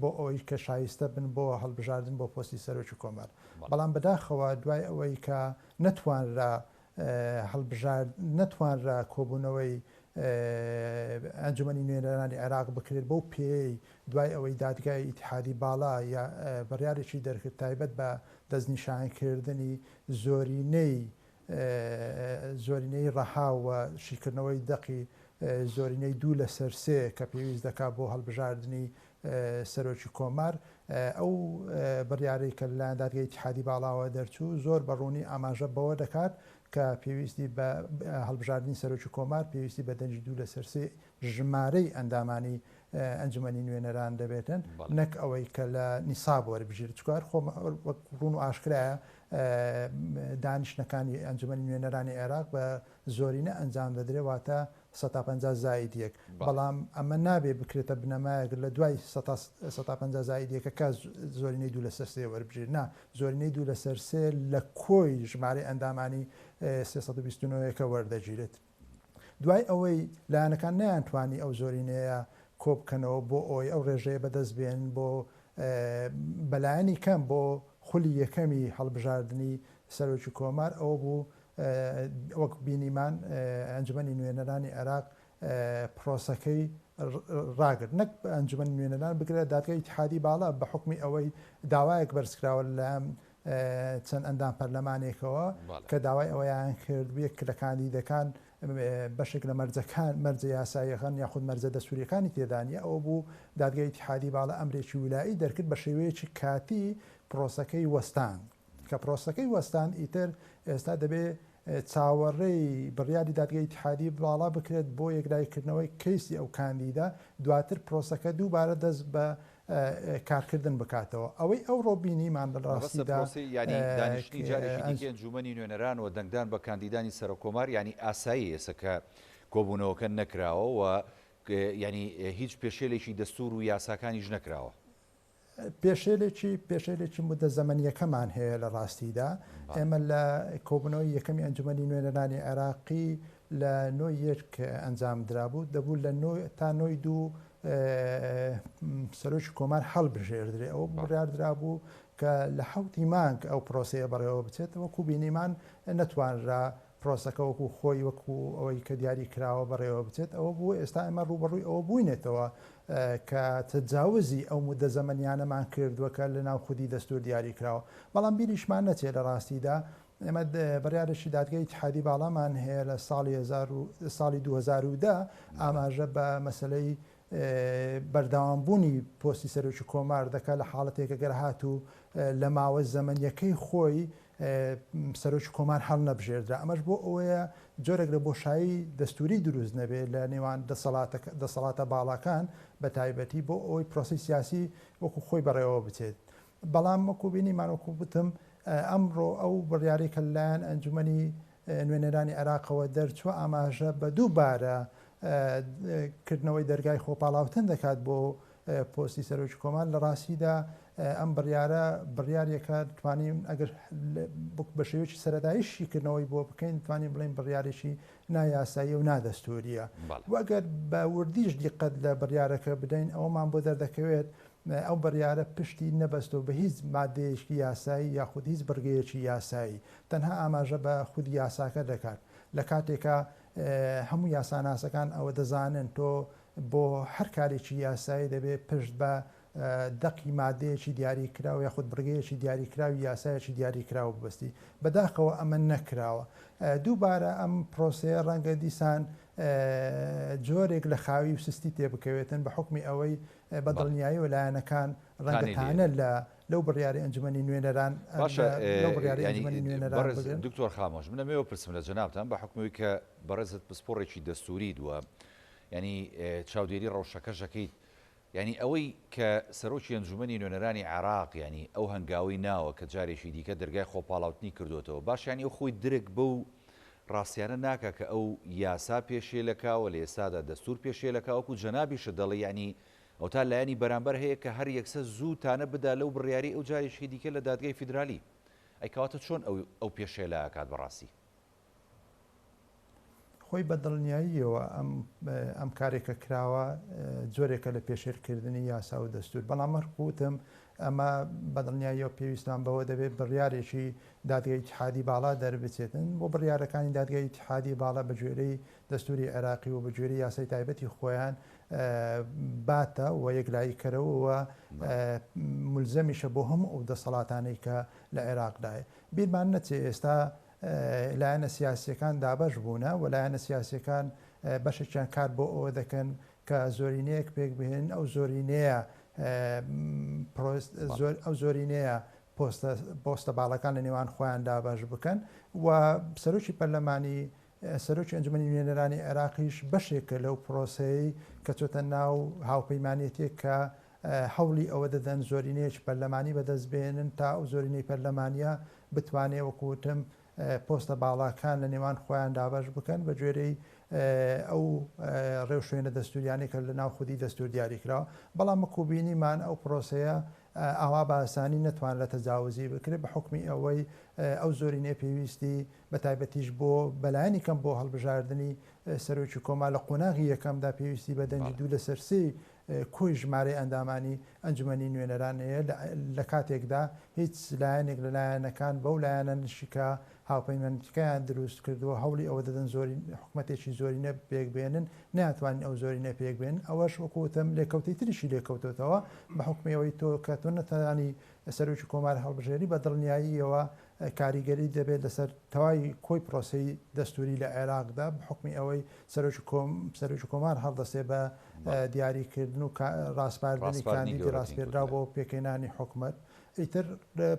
بۆ ئەوەی کە شایستە بن بۆ هەڵبژاردن بۆ پۆستی سەرۆکی کۆمار بەڵام بەداخەوە دوای ئەوەی کە نەتوانرا هەڵبژارد نەتوانرا کۆبوونەوەی ئەنجومەنی نوێنەرانی عێراق بکرێت بەو پێیەی دوای ئەوەی دادگای ئیتیحادی باڵا بڕیارێکی دەرکرد تایبەت بە دەستنیشانکردنی زۆرینەی زۆرینەی ڕەها و شیکردنەوەی دەقی زۆرینەی دوو لەسەر سێ کە پێویست دەکات بۆ هەڵبژاردنی سەرۆکی کۆمار، ئەو بڕیارەی کە لەلایەن دادگای ئیتیحادی باڵاوە دەرچوو زۆر بە ڕوونی ئاماژە بەوە دەکات کە پێویستی بە هەڵبژاردنی سەرۆکی کۆمار پێویستی بە دەنگی دوو لەسەر سێ ژمارەی ئەندامانی ئەنجومەنی نوێنەران دەبێتن نەک ئەوەی کە لە نیساب وەربگیرێت چونکە هەر خۆم وەک ڕوون و ئاشکرایە دانیشتنەکانی ئەنجومەنی نوێنەرانی عێراق بە زۆرینە ئەنجام دەدرێت واتە 150 زائید یەک بەڵام ئەمە نابێ بکرێتە بنەمایەک لە دوای 150 زائید یەکەکە زۆرینەی دوو لەسەر سێ وەربگیرێت نا زۆرینەی دوو لەسەر سێ لە کۆی ژمارەی ئەندامانی 329 ەکە وەردەگیرێت دوای ئەوەی لایەنەکان نەیانتوانی ئەو زۆرینەیە کۆبکەنەوە بۆ ئەوەی ئەو ڕێژەیە بەدەست بێنن بۆ بەلایەنی کەم بۆ خولی یەکەمی هەڵبژاردنی سەرۆکی کۆمار ئەوە بوو وەک بینیمان ئەنجومەنی نوێنەرانی عێراق پرۆسەکەی ڕاگرت نەک ئەنجومەنی نوێنەران بگرە دادگای ئیتحادی باڵا بە حکمی ئەوەی داوایەک بەرزکراوە لەلایەن چەند ئەندام پەرلەمانێکەوە کە داوای ئەوەیان کرد یەک لە کاندیدەکان بەشێک لە مەرجەکان مەرجە یاساییەکان یاخود مەرجە دەستوریەکانی تێدانە ئەوە بوو دادگای ئیتحادی باڵا ئەمرێکی ولایی دەرکرد بە شێوەیەکی کاتی پرۆسەکەی وەستان کە پرۆسەکەی وەستان ئیتر ئێستا دەبێ چاوەڕێی بڕیاری دادگای ئیتحادی باڵا بکرێت بۆ یەکلاییکردنەوەی کەیسی ئەو کاندیدە، دواتر پرۆسەکە دووبارە دەست بە کارکردن بکاتەوە. ئەوەی ئەوڕۆ بینیمان لە مەبەستە ڕاستیدا پرۆسەی یانی دانیشتنی جارێکی دیکەی ئەنجوومەنی نوێنەران و دەنگدان بە کاندیدانی سەرۆککۆمار یانی ئاسایی ئێستا کە کۆبوونەوەکە نەکراوە و یانی هیچ پێشێلێکی دەستوور و یاساکانیش نەکراوە. پێشێلێکی پێشێلێکی مودە زەمەنییەکەمان هەیە لە ڕاستیدا ئێمە لە کۆبوونەوەی یەکەمی ئەنجومەنی نوێنەرانی عێراقی لە نۆی یەک ئەنجام درابوو دەبوو لە نۆ تا نۆی دوو سەرۆکی کۆمار هەڵبژێردرێ ئەوە بڕیار درابوو کە لە حەوتی مانگ ئەو پرۆسەیە بەڕێوە بچێت وەکو بینیمان نەتوانرا پرۆسەکە وەکو خۆی وەکو ئەوەی کە دیاری کراوە بەڕێوە بچێت، ئەوە بوو ئێستا ئێمە ڕووبەڕووی ئەوە بووینەتەوە کە تەجاوزی ئەو مودە زەمەنیانەمان کردووە کە لە ناو خودی دەستوور دیاری کراوە. بەڵام بیریشمان نەچێت لە ڕاستیدا ئێمە بڕیارێکی دادگای ئیتیحادی باڵامان هەیە لە ساڵی هەزار و ساڵی 2010 ئاماژە بە مەسەلەی بەردەوامبوونی پۆستی سەرۆکی کۆمار دەکات لە حاڵەتێک ئەگەر هاتوو لە ماوە زەمەنیەکەی خۆی سەرۆکی کۆمار هەڵنەبژێردرا، ئەمەش بۆ ئەوەیە جۆرێک لە بۆشایی دەستووری دروست نەبێت لە نێوان دەسەڵاتە باڵاکان بە تایبەتی بۆ ئەوەی پرۆسەی سیاسی وەکو خۆی بەڕێوە بچێت. بەڵام وەکو بینیمان وەکو وتم ئەمڕۆ ئەو بڕیارەی کە لەلایەن ئەنجومەنی نوێنەرانی عێراقەوە دەرچووە ئاماژە بە دووبارە کردنەوەی دەرگای خۆپاڵاوتن دەکات بۆ پۆستی سەرۆکی کۆمار. لە ڕاستیدا ئەم بڕیارە بڕیارێکە توانین ئەگەر بە شێوەیەکی سەرەتایی شیکردنەوەی بۆ بکەین توانین بڵێین بڕیارێکی نایاسایی و نادەستوریە و ئەگەر بە وردیش دیقەت لە بڕیارەکە بدەین ئەوەمان بۆ دەردەکەوێت ئەو بڕیارە پشتی نەبەستەوە بە هیچ مادەیەکی یاسایی یاخود هیچ بڕگەیەکی یاسایی تەنها ئاماژە بە خودی یاساکە دەکات لە کاتێکا هەموو یاساناسەکان ئەوە دەزانن تۆ بۆ هەر کارێکی یاسایی دەبێت پشت بە دەقی مادەیەکی دیاریکراو یاخود بڕگەیەکی دیاریکراوی یاسایەکی دیاریکراو ببەستی. بەداخەوە ئەمە نەکراوە. دووبارە ئەم پرۆسەیە ڕەنگە دیسان جۆرێک لە خاوی و سستی تێبکەوێتن بە حوکمی ئەوەی بە دڵنیاییەوە لایەنەکان ڕەنگە تانە لە لەو بڕیارەی ئەنجومەنی نوێنەران باشە لەو بڕیارەی ئەنجومەنی نوێنەران بەڕێز بگرن. دکتۆر خامۆش من ئەمەوێ بپرسم لە جەنابتان بە حوکمی ئەوەی کە بەڕێزت پسپۆڕێکی دەستووریت و یانی چاودێری ڕەوشەکەش ئەکەیت یانی ئەوەی کە سەرۆکی ئەنجومەنی نوێنەرانی عێراق یانی ئەو هەنگاوەی ناوە کە جارێکی دیکە دەرگای خۆپاڵاوتنی کردۆتەوە باش یانی ئەو خۆی درک بەو ڕاستیانە ناکا کە ئەو یاسا پێشێلەکا و لە ئێستادا دەستور پێشێلەکا وەکو جەنابیشت دەڵێی یانی ئەوتا لایەنی بەرامبەر هەیە کە هەر یەکسەر زوو تانە بدا لەو بڕیارەی ئەو جارێکی دیکە لە دادگای فیدرالی ئەی کەواتە چۆن ئەو ئەو پێشێلە ئەکات بەڕاستی؟ خۆی بە دڵنیاییەوە ئەم ئەم کارێک کە کراوە جۆرێکە لە پێشێلکردنی یاسا و دەستور بەڵام هەر وتم ئەمە بە دڵنیاییەوە پێویستمان بەوە دەبێت بڕیارێکی دادگای ئیتیحادی باڵا دەربچێتن بۆ بڕیارەکانی دادگای ئیتیحادی باڵا بە گوێرەی دەستوری عێراقی و بە گوێرەی یاسای تایبەتی خۆیان باتە و یەکلاییکەرەوە و مولزەمیشە بۆ هەموو ئەو دەسەڵاتانەی کە لە عێراقدایە. بیرمان نەچێ ئێستا لایەنە سیاسییەکان دابەش بوونە و لایەنە سیاسییەکان بەشێکیان کار بۆ ئەوە دەکەن کە زۆرینەیەک پێک بهێنن، ئەو زۆرینەیە ئەو زۆرینەیە پۆستە پۆستە باڵەکان لە نێوان خۆیان دابەش بکەن و سەرۆکی پەرلەمانی سەرۆکی ئەنجومەنی نوێنەرانی عێراقیش بەشێکە لەو پرۆسەیەی کە چۆتە ناو هاوپەیمانێتێک کە هەوڵی ئەوە دەدەن زۆرینەیەکی پەرلەمانی بەدەست بێنن تا ئەو زۆرینەی پەرلەمانیە بتوانێ وەکو وتم پۆستە باڵاکان لە نێوان خۆیان دابەش بکەن بە گوێرەی ئەو ڕێوشوێنە دەستوریانەی کە لە ناو خودی دەستور دیاری کراوە بەڵام وەکو بینیمان ئەو پرۆسەیە ئاوا بە ئاسانی نەتوانرا تەجاوزی بکرێت بە حوکمی ئەوەی ئەو زۆرینەیە پێویستی بە تایبەتیش بۆ بەلایەنی کەم بۆ هەڵبژاردنی سەرۆکی کۆمار لە قۆناغی یەکەمدا پێویستی بە دەنگی دوو لەسەر سێی کۆی ژمارەی ئەندامانی ئەنجومەنی نوێنەران هەیە لە کاتێکدا هیچ لایەنێک لە لایەنەکان بەو لایەنەنشی کە هاوپەیمانێتیەکەیان دروست کردووە هەوڵی ئەوە دەدەن زۆری حکومەتێکی زۆرینە پێک بێنن نەیانتوانین ئەو زۆرینە پێک بێنن ئەوەش وەکو وتم لێکەوتەی تریشی لێکەوتۆتەوە بە حوکمی ئەوەی تۆ کە تۆ نەتوانی سەرۆکی کۆمار هەڵبژێری بە دڵنیاییەوە کاریگەری دەبێت لەسەر تەواوی کۆی پرۆسەی دەستوری لە عێراقدا بە حوکمی ئەوەی سەرۆکی کۆم سەرۆکی کۆمار هەڵدەستێ بە دیاریکردن و ڕاسپاردنی کاندیدی ڕاسپێردراو بۆ پێکهێنانی حکومەت ئیتر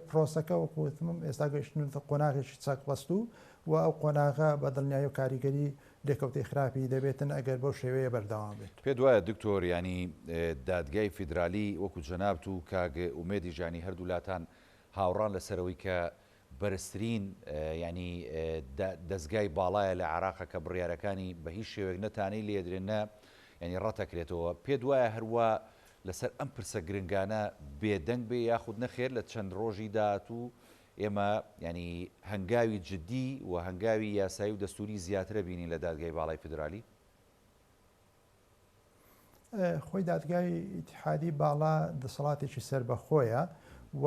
پرۆسەکە وەکو وتم ئێستا گەیشتنەتە قۆناغێکی چەقبەستوو و ئەو قۆناغە بە دڵنیایی و کاریگەری لێکەوتەی خراپی دەبێتن ئەگەر بەو شێوەیە بەردەوام بێت. پێت وایە دکتۆر یانی دادگای فیدرالی وەکو جەنابت و کاک ئومێدیش یانی هەردوولاتان هاوڕان لەسەر ئەوەی کە بەرزترین یانی دەزگای باڵایە لە عێراق کە بڕیارەکانی بە هیچ شێوەیەک نە تانەی لێدرێن نە یانی ڕەتەکرێتەوە پێت وایە هەروا لەسەر ئەم پرسە گرنگانە بێدەنگ بێ یاخود نەخێر لە چەند ڕۆژی داهاتوو ئێمە یانی هەنگاوی جدی و هەنگاوی یاسایی و دەستوری زیاترە بینین لە دادگای باڵای فیدرالی؟ خۆی دادگای ئیتیحادی باڵا دەسەڵاتێکی سەربەخۆیە و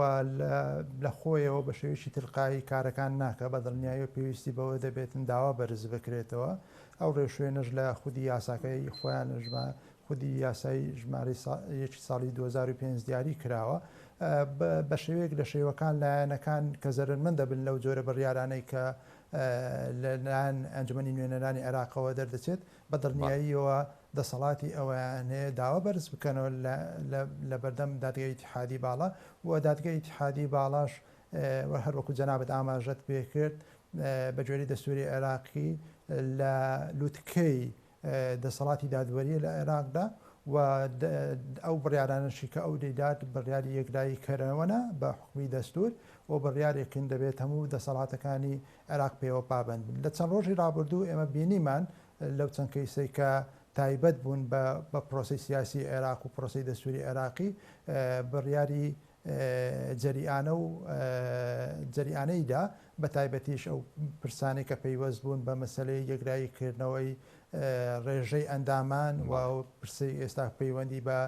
لە خۆیەوە بە شێوەیەکی تلقایی کارەکان ناکە بە دڵنیایی و پێویستی بەوە دەبێتن داوا بەرز بکرێتەوە ئەو ڕێوشوێنەش لە خودی یاساکەی خۆیان خودی یاسای ژمارەی یەکی ساڵی 2005 دیاری کراوە بە شێوەیەک لە شێوەکان لایەنەکان کە زەرەرمەند دەبن لەو جۆرە بڕیارانەی کە لەلایەن ئەنجومەنی نوێنەرانی عێراقەوە دەردەچێت بە دڵنیاییەوە دەسەڵاتی ئەوەیان هەیە داوا بەرز بکەنەوە لە بەردەم دادگای ئیتیحادی باڵا و دادگای ئیتیحادی باڵاش. هەروەکو جەنابت ئاماژەت پێکرد بە گوێرەی دەستوری عێراقی لە لوتکەی دەسەڵاتی دادوەریە لە عێراقدا و ئەو بڕیارانەشی کە ئەو دەیدات بڕیاری یەکلایی کەرەوەنە بە حوکمی دەستور و بڕیارێکن دەبێت هەموو دەسەڵاتەکانی عێراق پێوە پابەند بن. لە چەند ڕۆژی ڕابردوو ئێمە بینیمان لەو چەند کەیسەی کە تایبەت بوون بە پرۆسەی سیاسی عێراق و پرۆسەی دەستوری عێراقی بڕیاری جەریئانە و جەریئانەی دا، بە تایبەتیش ئەو پرسانەی کە پەیوەست بوون بە مەسەلەی یەکلایی کردنەوەی ڕێژەی ئەندامان و ئەو پرسەی ئێستا پەیوەندی بە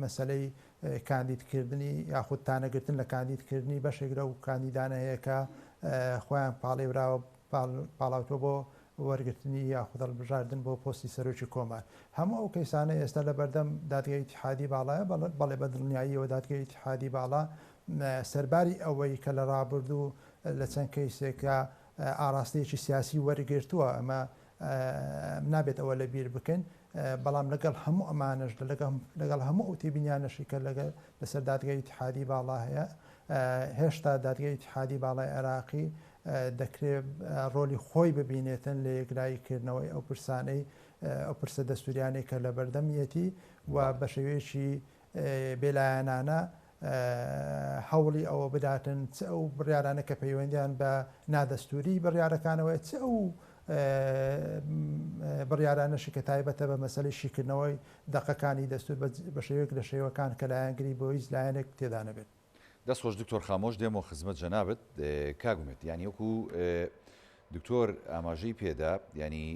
مەسەلەی کاندیدکردنی یاخود تانەگرتن لە کاندیدکردنی بەشێک لەو کاندیدانە هەیە کە خۆیان پاڵێوراوە پاڵاوتوە بۆ وەرگرتنی یاخود هەڵبژاردن بۆ پۆستی سەرۆکی کۆمار. هەموو ئەو کەیسانە ئێستا لە بەردەم دادگای ئیتیحادی باڵایە، بەڵێ بە دڵنیاییەوە دادگای ئیتیحادی باڵا سەرباری ئەوەی کە لە ڕابردوو لە چەند کەیسێکا ئاڕاستەیەکی سیاسی وەرگرتووە، ئەمە نابێت ئەوە لە بیر بکەین، بەڵام لەگەڵ هەموو ئەمانەش لەگەڵ هەموو ئەو تێبینیانەشی کە لەسەر دادگای ئیتیحادی باڵا هەیە، هێشتا دادگای ئیتیحادی باڵای عێراقی دەکرێت ڕۆلی خۆی ببینێتن لە یەکلایی کردنەوەی ئەو پرسانەی ئەو پرسە دەستوریانەی کە لەبەردەمیەتی و بە شێوەیەکی بێلایەنانە هەوڵی ئەوە بداتن چ ئەو بڕیارانە کە پەیوەندیان بە نادەستوری بڕیارەکانەوەی چ ئەو بڕیارانەشی کە تایبەتە بە مەسەلەی شیکردنەوەی دەقەکانی دەستور بە شێوەیەک لە شێوەکان کە لایەنگری بۆ هیچ لایەنێک تێدا نەبێت. دەست خۆش دکتۆر خامۆش دێمەوە خزمەت جەنابت کاک ئومێد یانی وەکو دکتۆر ئاماژەی پێدا ینی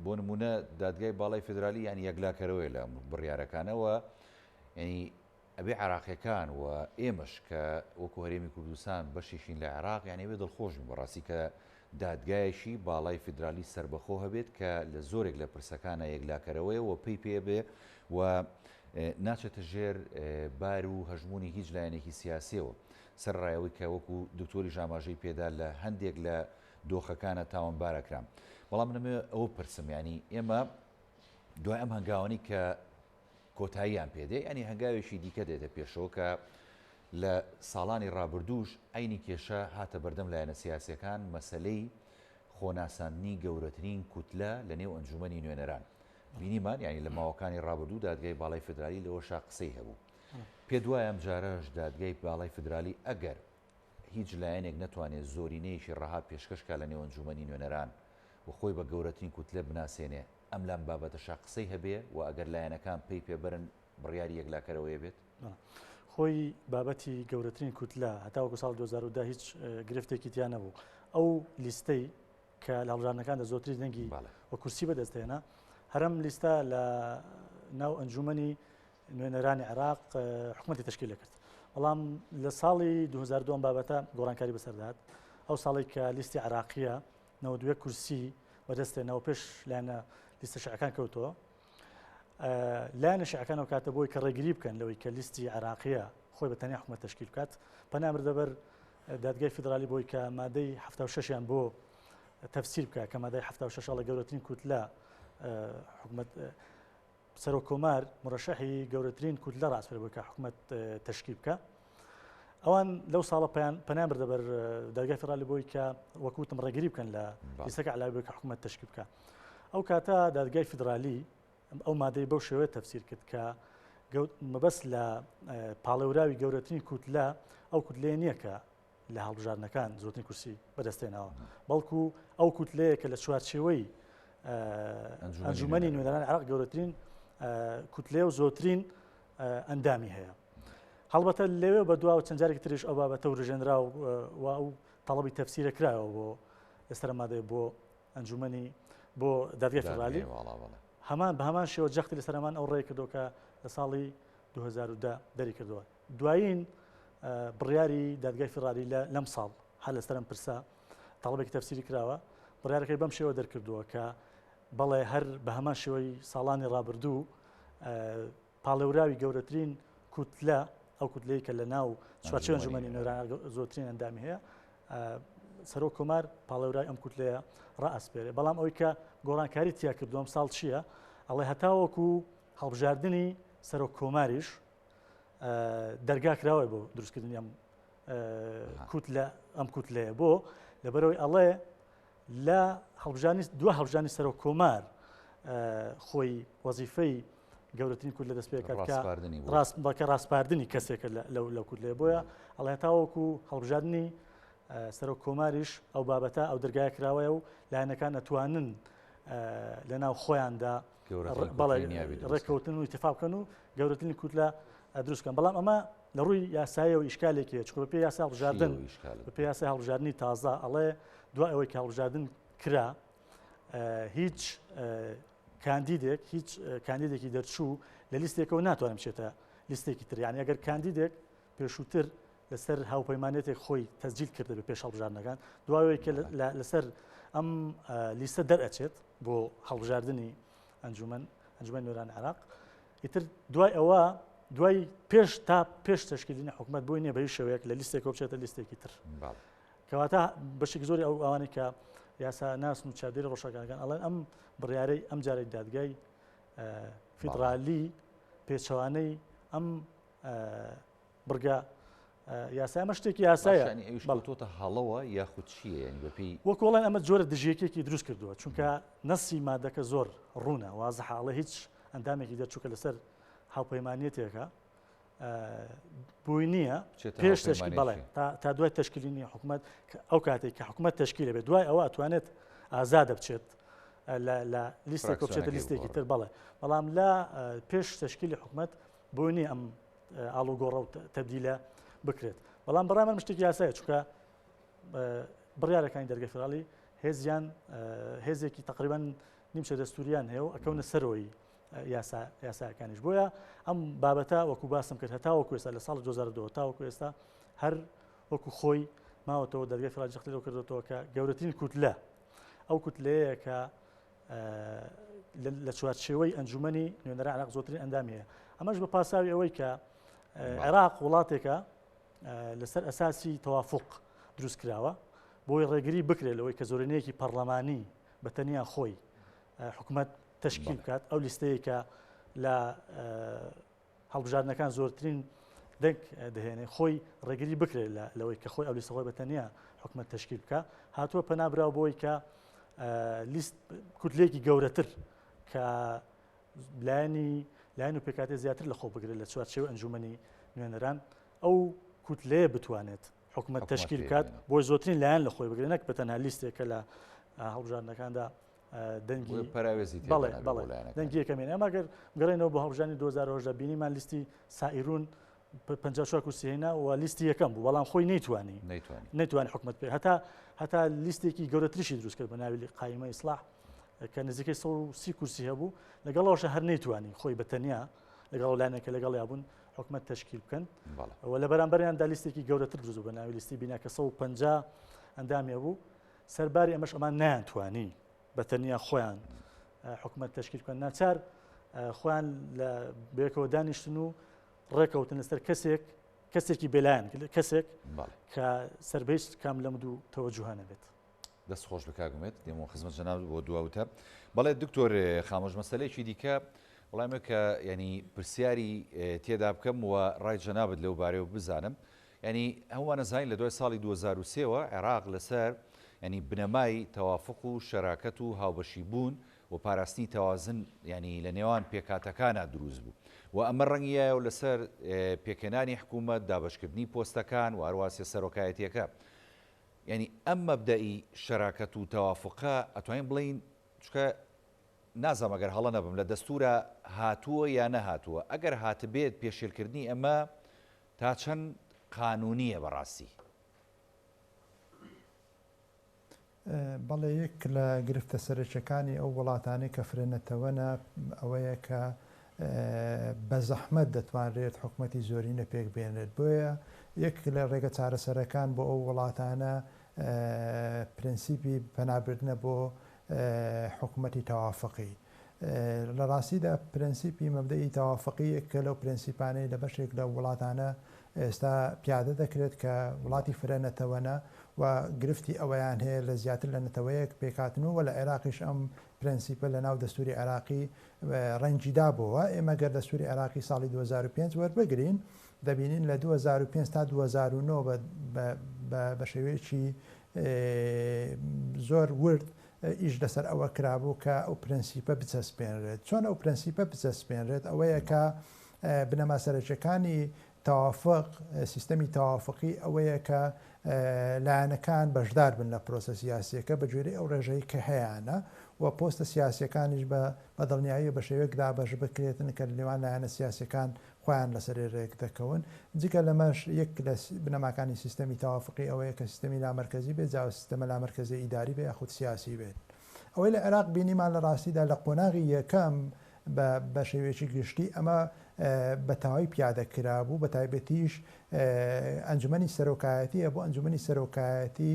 بۆ نمونە دادگای باڵای فدرالی یانی یەکلاکەرەوەی لە بڕیارەکانەوە ینی ئەبێ عراقیەکان و ئێمەش کە وەکو هەرێمی کوردستان بەشێکین لە عێراق یانی ئەبێ دڵخۆش بین بەڕاستی کە دادگایەکی باڵای فیدرالی سەربەخۆ هەبێت کە لە زۆرێک لە پرسەکانە یەکلاکەرەوەیە و پێی پێ بێ و ناچێتە ژێر بار و هەژموونی هیچ لایەنێکی سیاسیەوە سەرەڕای ئەوەی کە وەکو دکتۆریش ئاماژەی پێدا لە هەندێک لە دۆخەکانە تاوانبارە کرام بەڵام منەمەوێ ئەوە پرسم ینی ئێمە دوای ئەم هەنگاوانی کە کۆتاییان پێ دێ، یانی هەنگاوێکی دیکە دێتە پێشەوە کە لە ساڵانی ڕابردووش عەینی کێشە هاتە بەردەم لایەنە سیاسییەکان، مەسەلەی خۆناساندنی گەورەترین کوتلە لە نێو ئەنجوومەنی نوێنەران. بینیمان یانی لە ماوەکانی ڕابردوو دادگای باڵای فیدرالی لەوەشا قسەی هەبوو. پێت وایە ئەمجارەش دادگای باڵای فیدرالی ئەگەر هیچ لایەنێک نەتوانێ زۆرینەیەکی ڕەها پێشکەش کا لە نێو ئەنجوومەنی نوێنەران و خۆی بە گەورەترین کوتلە بناسێنێ، ئەم لەم بابەتەشا قسەی هەبێ و ئەگەر لایەنەکان پەی پێ بەرن بڕیاری یەکلاکەرەوەیە بێت؟ خۆی بابەتی گەورەترین کوتلە هەتاوەکو ساڵ 2010 هیچ گرفتێکی تیا نەبوو. ئەو لیستەی کە لە هەڵبژاردنەکاندا زۆرترین دەنگی و کورسی بەدەستهێنا، هەرم لیستە لە ناو ئەنجومەنی نوێنەرانی عێراق حکوومەتی تشکیل دەکرد. بەڵام لە ساڵی 2002 ئەم بابەتە گۆڕانکاری بەسەردات. ئەو ساڵی کە لیستی عێراقیە 91 کورسی بەدەستێنەوە پێش لایەنە لیستە شیعەکان کەوتەوە. لایەنە شیعەکان ئەو کاتە بۆی کە ڕێگری بکەن لەوەی کە لیستی عێراقیە خۆی بە تەنیا حکوومەت تشکیل بکات، پەنا بردە بەر دادگای فیدرالی بۆی کە مادەی 76یان بۆ تەفسیر بکە کە مادەی 76 ئەڵێ گەورەترین کوتلە حکوومەت سەرۆک کۆمار مرەشەحی گەورەترین کوتلە ڕاسپێر بۆی کە حکوومەت تەشکیل بکە. ئەوان لەو ساڵە پەنایان بردە بەر دادگای فیدرالی بۆی کە وەکوتم ڕێگری بکەن لە لیستەکە علاوە بۆی کە حکوومەت تەشکیل بکە. ئەو کاتە دادگای فیدرالی ئەو مادەی بەو شێوەیە تەفسیر کرد کە مەبەست لە پاڵێوراوی گەورەترین کوتلە ئەو کوتلەیە نییە کە لە هەڵبژاردنەکان زۆرترین کورسی بەدەستێناوە، بەڵکو ئەو کوتلەیە کە لە چوارچێوەی ئەنجومەنی نوێنەرانی عێراق گەورەترین کوتلەیە و زۆرترین ئەندامی هەیە. هەڵبەتە لەوێ بە دواوە چەند جارێکی تریش ئەو بابەتە وروژێنرا و ئەو تەڵەبی تەفسیرە کرایەوە بۆ لەسەر مادەی بۆ ئەنجومەنی بۆ دادگای فیدرالی هەمان بە هەمان شێوە جەختی لەسەر هەمان ئەو ڕێی کردەوە کە لە ساڵی 2010 دەری کردەوە. دوایین بڕیاری دادگای فیدرالی لەم ساڵ هەر لەسەر ئەم پرسە تەڵەبێکی تەفسیری کراوە، بڕیارەکەی بەم شێوە دەرکردووە کە بەڵێ هەر بە هەمان شێوەی ساڵانی ڕابردوو پاڵێوراوی گەورەترین کوتلە، ئەو کوتلەی کە لە ناو چوارچێوەی ئەنجومەنی نوێنەران زۆرترین ئەندامی هەیە، سەرۆک کۆمار پاڵێورای ئەم کوتلەیە ڕائەسپێرێ. بەڵام ئەوەی کە گۆڕانکاری تیا کردو ئەم ساڵ چییە؟ ئەڵێ هەتاوەکو هەڵبژاردنی سەرۆک کۆماریش دەرگا کراوە بۆ دروستکردنی ئەم کوتلە ئەم کوتلەیە بۆ لەبەرەوەی ئەڵێ لە هەڵبژانی دو هەڵبژانی سەرۆک کۆمار خۆی وەزیفەی گەورەترین کورد لە دەست پێکات کە ڕاست بەکە ڕاسپاردنی کەسێکە لەو لەو کوتلەیە بۆیە ئەڵێ تاوەکو هەڵبژاردننی سەرۆک کۆماریش ئەو بابەتە ئەو دەرگایە کراوەیە و لایەنەکان ئەتوانن لە ناو خۆیاندا ڕێککەوتن و اتفاق بکەن و گەورەترین کوتلە دروست بکەن بەڵام ئەمە لە ڕووی یاسایەوە ئیشکالێکی هەیە چونکە بەپێی یاسا هەڵبژاردن بەپێی یاسای هەڵبژاردنی تازە ئەڵێ دوای ئەوەی کە هەڵبژاردن کرا هیچ کاندیدێک هیچ کاندیدێکی دەرچوو لە لیستێکەوە ناتوانێت بچێتە لیستێکی تر یعنی ئەگەر کاندیدێک پێشووتر لەسەر هاوپەیمانێتێک خۆی تەسجیل کردبێ پێش هەڵبژاردنەکان دوای کە لەسەر ئەم لیستە دەرئەچێت بۆ هەڵبژاردنی ئەنجومەن ئەنجومەن نوێنەران عێراق ئیتر دوای ئەوە دوای پێش تا پێش تەشکیلینی حکوومەت بۆی نییە بە هیچ شێوەیەک لە لیستێکەوە بچێتە لیستێکی تر کەواتە بەشێکی زۆری ئەو ئەوانەی کە یاسا ناسن و چاودێری ڕۆژەکانەکان ئەڵێن ئەم بڕیارەی ئەم جارەی دادگای فیدرالی پێچەوانەی ئەم بڕگە یاسای ئەمە شتێکی یاسایە یانی ئەویش کەوتۆتە هەڵەوە یاخود چییە یانی بەپێی وەکو ئەڵێن ئەمە جۆرە دژیەکێکی دروست کردووە چونکە نەسی مادەکە زۆر ڕوونە وازحە ئەڵێ هیچ ئەندامێکی دەرچووکە لەسەر هاوپەیمانیەتێکە بۆی نییە پێش تشکیل بەڵێ تا دوای تشکیلینی حکوومەت ئەو کاتێک کە حکوومەت تشکیلە بێت دوای ئەوە ئەتوانێت ئازادە بچێت لە لیستێک بچێتە لیستێکی تر بەڵێ بەڵام لە پێش تشکیلی حکوومەت بۆی نییە ئەم ئاڵوگۆڕە و تەبدیلە بکرێت بەڵام بەڕای من شتێکی یاسایە چونکە بڕیارەکانی دەرگەی فیدراڵی هێزیان هێزێکی تقریبان نیمچە دەستوریان هەیە و ئەکەونە سەرەوەی یاسا یاساکانیش بۆیە ئەم بابەتە وەکو باسم کرد هەتا وەکو ئێستا لە ساڵ 2002 تاوەکو ئێستا هەر وەکو خۆی ماوەتەوە دەرگەی فیدراڵی جەختی لەو کردوەوە کە گەورەترین کوتلە ئەو کوتلەیە کە لە چوارچێوەی ئەنجومەنی نوێنەران عێراق زۆرترین ئەندامی هەیە ئەمەش بە پاساوی ئەوەی کە عێراق وڵاتێکە لەسەر ئەساسی تەوافق دروست کراوە بۆی ڕێگری بکرێت لەوەی کە زۆرینەیەکی پەرلەمانی بە تەنیا خۆی حکوومەت تشکیل بکات ئەو لیستەیە کە لە هەڵبژاردنەکان زۆرترین دەنگ دەهێنێ خۆی ڕێگری بکرێت لەوەی کە خۆی ئەو لیستە خۆی بە تەنیا حکومەت تشکیل بکە هاتووە پەنا براو بۆی کە لیست کوتلێکی گەورەتر کە لایەنی لایەن و پێکاتی زیاتر لە خۆ بگرێت لە چوارچێوە ئەنجومەنی نوێنەران ئەو کوتلەیە بتوانێت حکومەت تشکیل بکات بۆی زۆرترین لایەن لە خۆی بگرێت نەک بە تەنها لیستێک کە لە هەڵبژاردنەکاندا دەنگی پەراوێزی بەڵێ بەڵێ دەنگی یەکەمین ئەمە گەر گەڕێنەوە بۆ هەڵبژاردنی 2018 بینیمان لیستی سائیرون 54 کورسی هێنا و لیستی یەکەم بوو بەڵام خۆی نەیتوانی نەیتوانی حکومت پێ هەتا هەتا لیستێکی گەورەتریشی دروست کرد بە ناوی قایمە ئیسلاح کە نزیکەی 130 کورسی هەبوو لەگەڵەوەشە هەر نەیتوانی خۆی بە تەنیا لەگەڵ لایەنێکە لەگەڵیا بوون حکومت تشکیل بکەن و لە بەرامبەریاندا لیستێکی گەورەتر دروست بە ناوی لیستی بینا کە 150 ئەندامی هەبوو سەرباری ئەمەش ئەمان نەیانتوانی بە تەنیا خۆیان حکومەت تەشکیل بکەن ناچار خۆیان لە بێکەوە دانیشتن و ڕێکەوتن لەسەر کەسێک کەسێکی بێلایەن کەسێک کە سەربەیست کام لەم دوو تەوەجوهانە بێت. دەست خۆش بە کاک ئومێد دێمەوە خزمەت جەنابت بۆ دواوتە بەڵێ دکتۆر خامۆش مەسەلەیەکی دیکە وڵامێ کە ینی پرسیاری تێدا بکەم و ڕای جەنابت لەو بارەیەوە بزانم یانی هەموومان ئەزانین لە دوای ساڵی 2003 وە عێراق لەسەر یانی بنەمای تەوافق و شەراکەت و هاوبەشی بوون و پاراستنی تەوازن یانی لە نێوان پێکهاتەکانا دروست بوو و ئەمە ڕەنگی یایەوە لەسەر پێکهێنانی حکوومەت، دابەشکردنی پۆستەکان و هەروەها سێ سەرۆکایەتیەکە. یانی ئەم مەبدەئی شەراکەت و تەوافقە ئەتوانین بڵێین چونکە نازانم ئەگەر هەڵە نەبم لە دەستوورا هاتووە یا نەهاتووە، ئەگەر هاتبێت پێشێلکردنی ئەمە تا چەند قانونیە بەڕاستی؟ بەڵێ یەک لە گرفتە سەرەکیەکانی ئەو وڵاتانەی کە فرە نەتەوەنە ئەوەیە کە بە زەحمەت دەتوانرێت حکومەتی زۆرینە پێک بێنرێت بۆیە یەک لە ڕێگە چارەسەرەکان بۆ ئەو وڵاتانە پرەنسیپی پەنابردنە بۆ حکومەتی تەوافقی. لە ڕاستیدا پرەنسیپی مەبدەئی تەوافقی یەکێکە لەو پرەنسیپانەی لە بەشێک لە وڵاتانە ئێستا پیادە دەکرێت کە وڵاتی فرە نەتەوەنە و گرفتی ئەوەیان هەیە لە زیاتر لە نەتەوەیەک پێکهاتن و لە عێراقیش ئەم پرەنسیپە لە ناو دەستوری عێراقی ڕەنگی دابۆوە. ئێمە گەر دەستوری عێراقی ساڵی 2005 وەربگرین دەبینین لە 2005 تا 2009 بە شێوەیەکی زۆر ورد ئیش لەسەر ئەوە کرابوو کە ئەو پرەنسیپە بچەسپێنرێت. چۆن ئەو پرەنسیپە بچەسپێنرێت؟ ئەوەیە کە بنەما سەرەکیەکانی تەوافق، سیستەمی تەوافقی ئەوەیە کە لایەنەکان بەشدار بن لە پرۆسە سیاسیەکە بە گوێرەی ئەو ڕێژەی کە هەیانە و پۆستە سیاسیەکانیش بە بە دڵنیایی بە شێوەیەک دابەش بکرێتن کە لە نێوان لایەنە سیاسیەکان خۆیان لەسەری رێک دەکەون. جگە لەمەش یەک لە بنەماکانی سیستەمی تەوافقی ئەوەیە کە سیستەمی لامەرکەزی بێت، جا سیستەمە لامەرکەزیە ئیداری بێت یاخود سیاسی بێت. ئەوەی لە عێراق بینیمان لە ڕاستیدا لە قۆناغی یەکەم بە بە شێوەیەکی گشتی ئەمە بە تەواوی پیادە کرابوو، بە تایبەتیش ئەنجومەنی سەرۆکایەتی هەبوو، ئەنجومەنی سەرۆکایەتی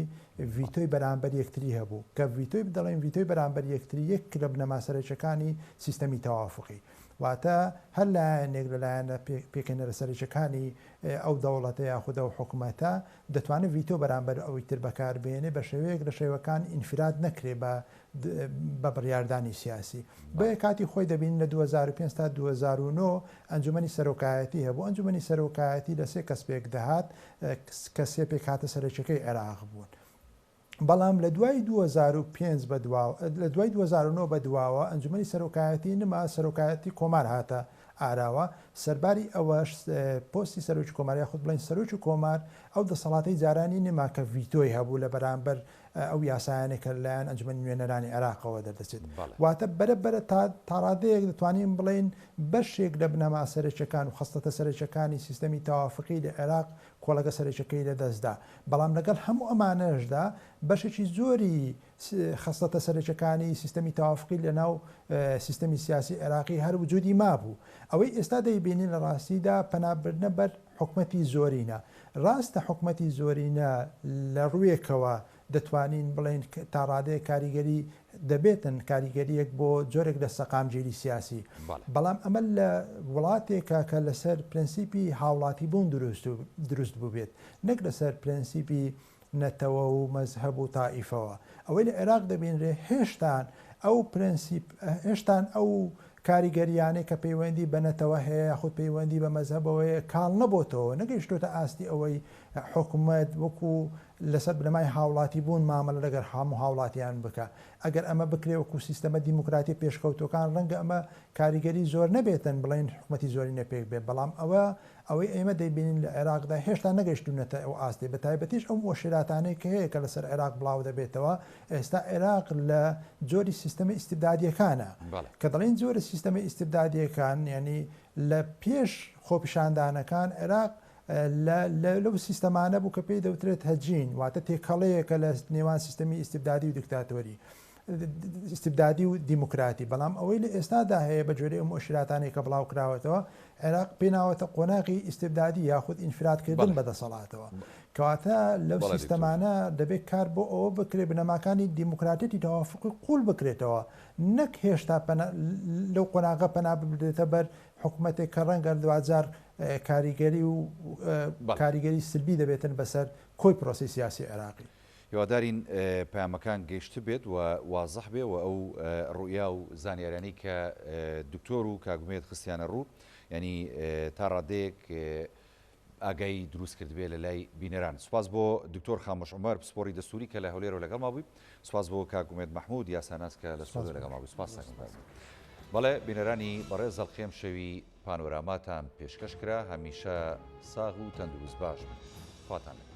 ڤیتۆی بەرامبەر یەکتری هەبوو، کە ڤیتۆی دەڵێین ڤیتۆی بەرامبەر یەکتری یەک لە بنەما سەرەکیەکانی سیستەمی تەوافقی. واتە هەر لایەنێک لە لایەنە پێکهێنەرە سەرەکیەکانی ئەو دەوڵەتە یاخود ئەو حکومەتە دەتوانێت ڤیتۆ بەرامبەر ئەوی تر بەکاربهێنێ بە شێوەیەک لە شێوەکان ئینفراد نەکرێ بە بە بڕیاردانی سیاسی. بۆیە کاتی خۆی دەبینین لە 2005 تا 2009 ئەنجومەنی سەرۆکایەتی هەبوو، ئەنجومەنی سەرۆکایەتی لە سێ کەس پێکدەهات کە سێ پێکهاتە سەرەکیەکەی عێراق بوون. بەڵام لە دوای 2005 بەدواوە لە دوای 2009 بەدواوە ئەنجومەنی سەرۆکایەتی نما سەرۆکایەتی کۆمار هاتە ئاراوە سەرباری ئەوەش پۆستی سەرۆکی کۆمار یاخود بڵێین سەرۆکی کۆمار ئەو دەسەڵاتەی جارانی نما کە ڤیتۆی هەبوو لە بەرامبەر ئەو یاسایانەی کە لەلایەن ئەنجومەنی نوێنەرانی عێراقەوە دەردەچێت واتە بەرە بەرە تا تاڕادەیەک دەتوانین بڵێین بەشێک لە بنەما سەرەکیەکان و خەسڵەتە سەرەکیەکانی سیستەمی تەوافقی لە عێراق کۆڵەگە سەرەکیەکەی لەدەستدا، بەڵام لەگەڵ هەموو ئەمانەشدا بەشێکی زۆری خەسڵەتە سەرەکیەکانی سیستەمی تەوافقی لەناو سیستەمی سیاسی عێراقی هەر وجودی مابوو. ئەوەی ئێستا دەیبینین لە ڕاستیدا پەنابردنە بەر حکومەتی زۆرینە. ڕاستە حکومەتی زۆرینە لە ڕووێکەوە دەتوانین بڵێین تا ڕادەیەک کاریگەری دەبێتن، کاریگەرییەک بۆ جۆرێک لە سەقامگیری سیاسی. بەڵام ئەمە لە وڵاتێکە کە لەسەر پرەنسیپی هاوڵاتیبوون دروست بووبێت، نەک لەسەر پرەنسیپی نەتەوە و مەزهەب و تائیفەوە. ئەوەی لە عێراق دەبینرێ هێشتان ئەو پرەنسیپ، هێشتان ئەو کاریگەرییانەی کە پەیوەندی بە نەتەوە هەیە یاخود پەیوەندی بە مەزهەبەوە هەیە کاڵ نەبۆتەوە، نەگەیشتۆتە ئاستی ئەوەی حکومەت وەکو لەسەر بنەمای هاوڵاتی بوون مامەلە لەگەر هەموو هاوڵاتیان بکا. ئەگەر ئەمە بکرێ وەکو سیستەمە دیموکراتیە پێشکەوتووەکان ڕەنگە ئەمە کاریگەری زۆر نەبێتن بڵێین حکومەتی زۆرینە پێک بێ بەڵام ئەوە ئەوەی ئێمە دەیبینین لە عێراقدا هێشتا نەگەیشتوونەتە ئەو ئاستەی بە تایبەتیش ئەو موئەشیراتانەی کە هەیە کە لەسەر عێراق بڵاو دەبێتەوە ئێستا عێراق لە جۆری سیستەمە ئیستبدادیەکانە کە دەڵێین جۆرە سیستەمە ئیستبدادیەکان یعنی لە پێش خۆپیشاندانەکان عێراق لەو سیستەمانە بوو کە پێی دەوترێت هەجین، واتە تێکەڵەیەکە لە نێوان سیستەمی ئیستبدادی و دیکتاتۆری، ئیستبدادی و دیموکراتی، بەڵام ئەوەی لە ئێستادا هەیە بە گوێرەی ئەو موئەشیراتانەی کە بڵاو کراوەتەوە، عێراق پێی ناوەتە قۆناغی ئیستبدادی یاخود ئینفرادکردن بە دەسەڵاتەوە. کەواتە لەو سیستەمانە دەبێت کار بۆ ئەوە بکرێت بنەماکانی دیموکراتیەتی تەوافقی قووڵ بکرێتەوە، نەک هێشتا لەو قۆناغە پەنا ببرێتە بەر حکومەتێک کە ڕەنگە دواجار کاریگەری و کاریگەری سلبی دەبێتن بەسەر کۆی پرۆسەی سیاسی عێراقی. هیوادارین پەیامەکان گەیشتبێت و وازح بێ و ئەو ڕوئیا و زانیاریانەی کە دکتۆر و کاک ئومێد خستیانە ڕوو یانی تا ڕادەیەک ئاگایی دروست کردبێ لە لای بینەران. سوپاس بۆ دکتۆر خامۆش عومەر پسپۆڕی دەستوری کە لە هەولێرەوە لەگەڵما بووی. سوپاس بۆ کاک ئومێد مەحمود یاساناس کە لە ستۆدیۆ لەگەڵما بووی. سوپاس کاک ئومێد. بەڵێ بینەرانی بەڕێز ئەڵقەی ئەمشەوی پانۆراماتان پێشکەش کرا. هەمیشە ساغ و تەندروست باش بن. خواتان لەگەڵ.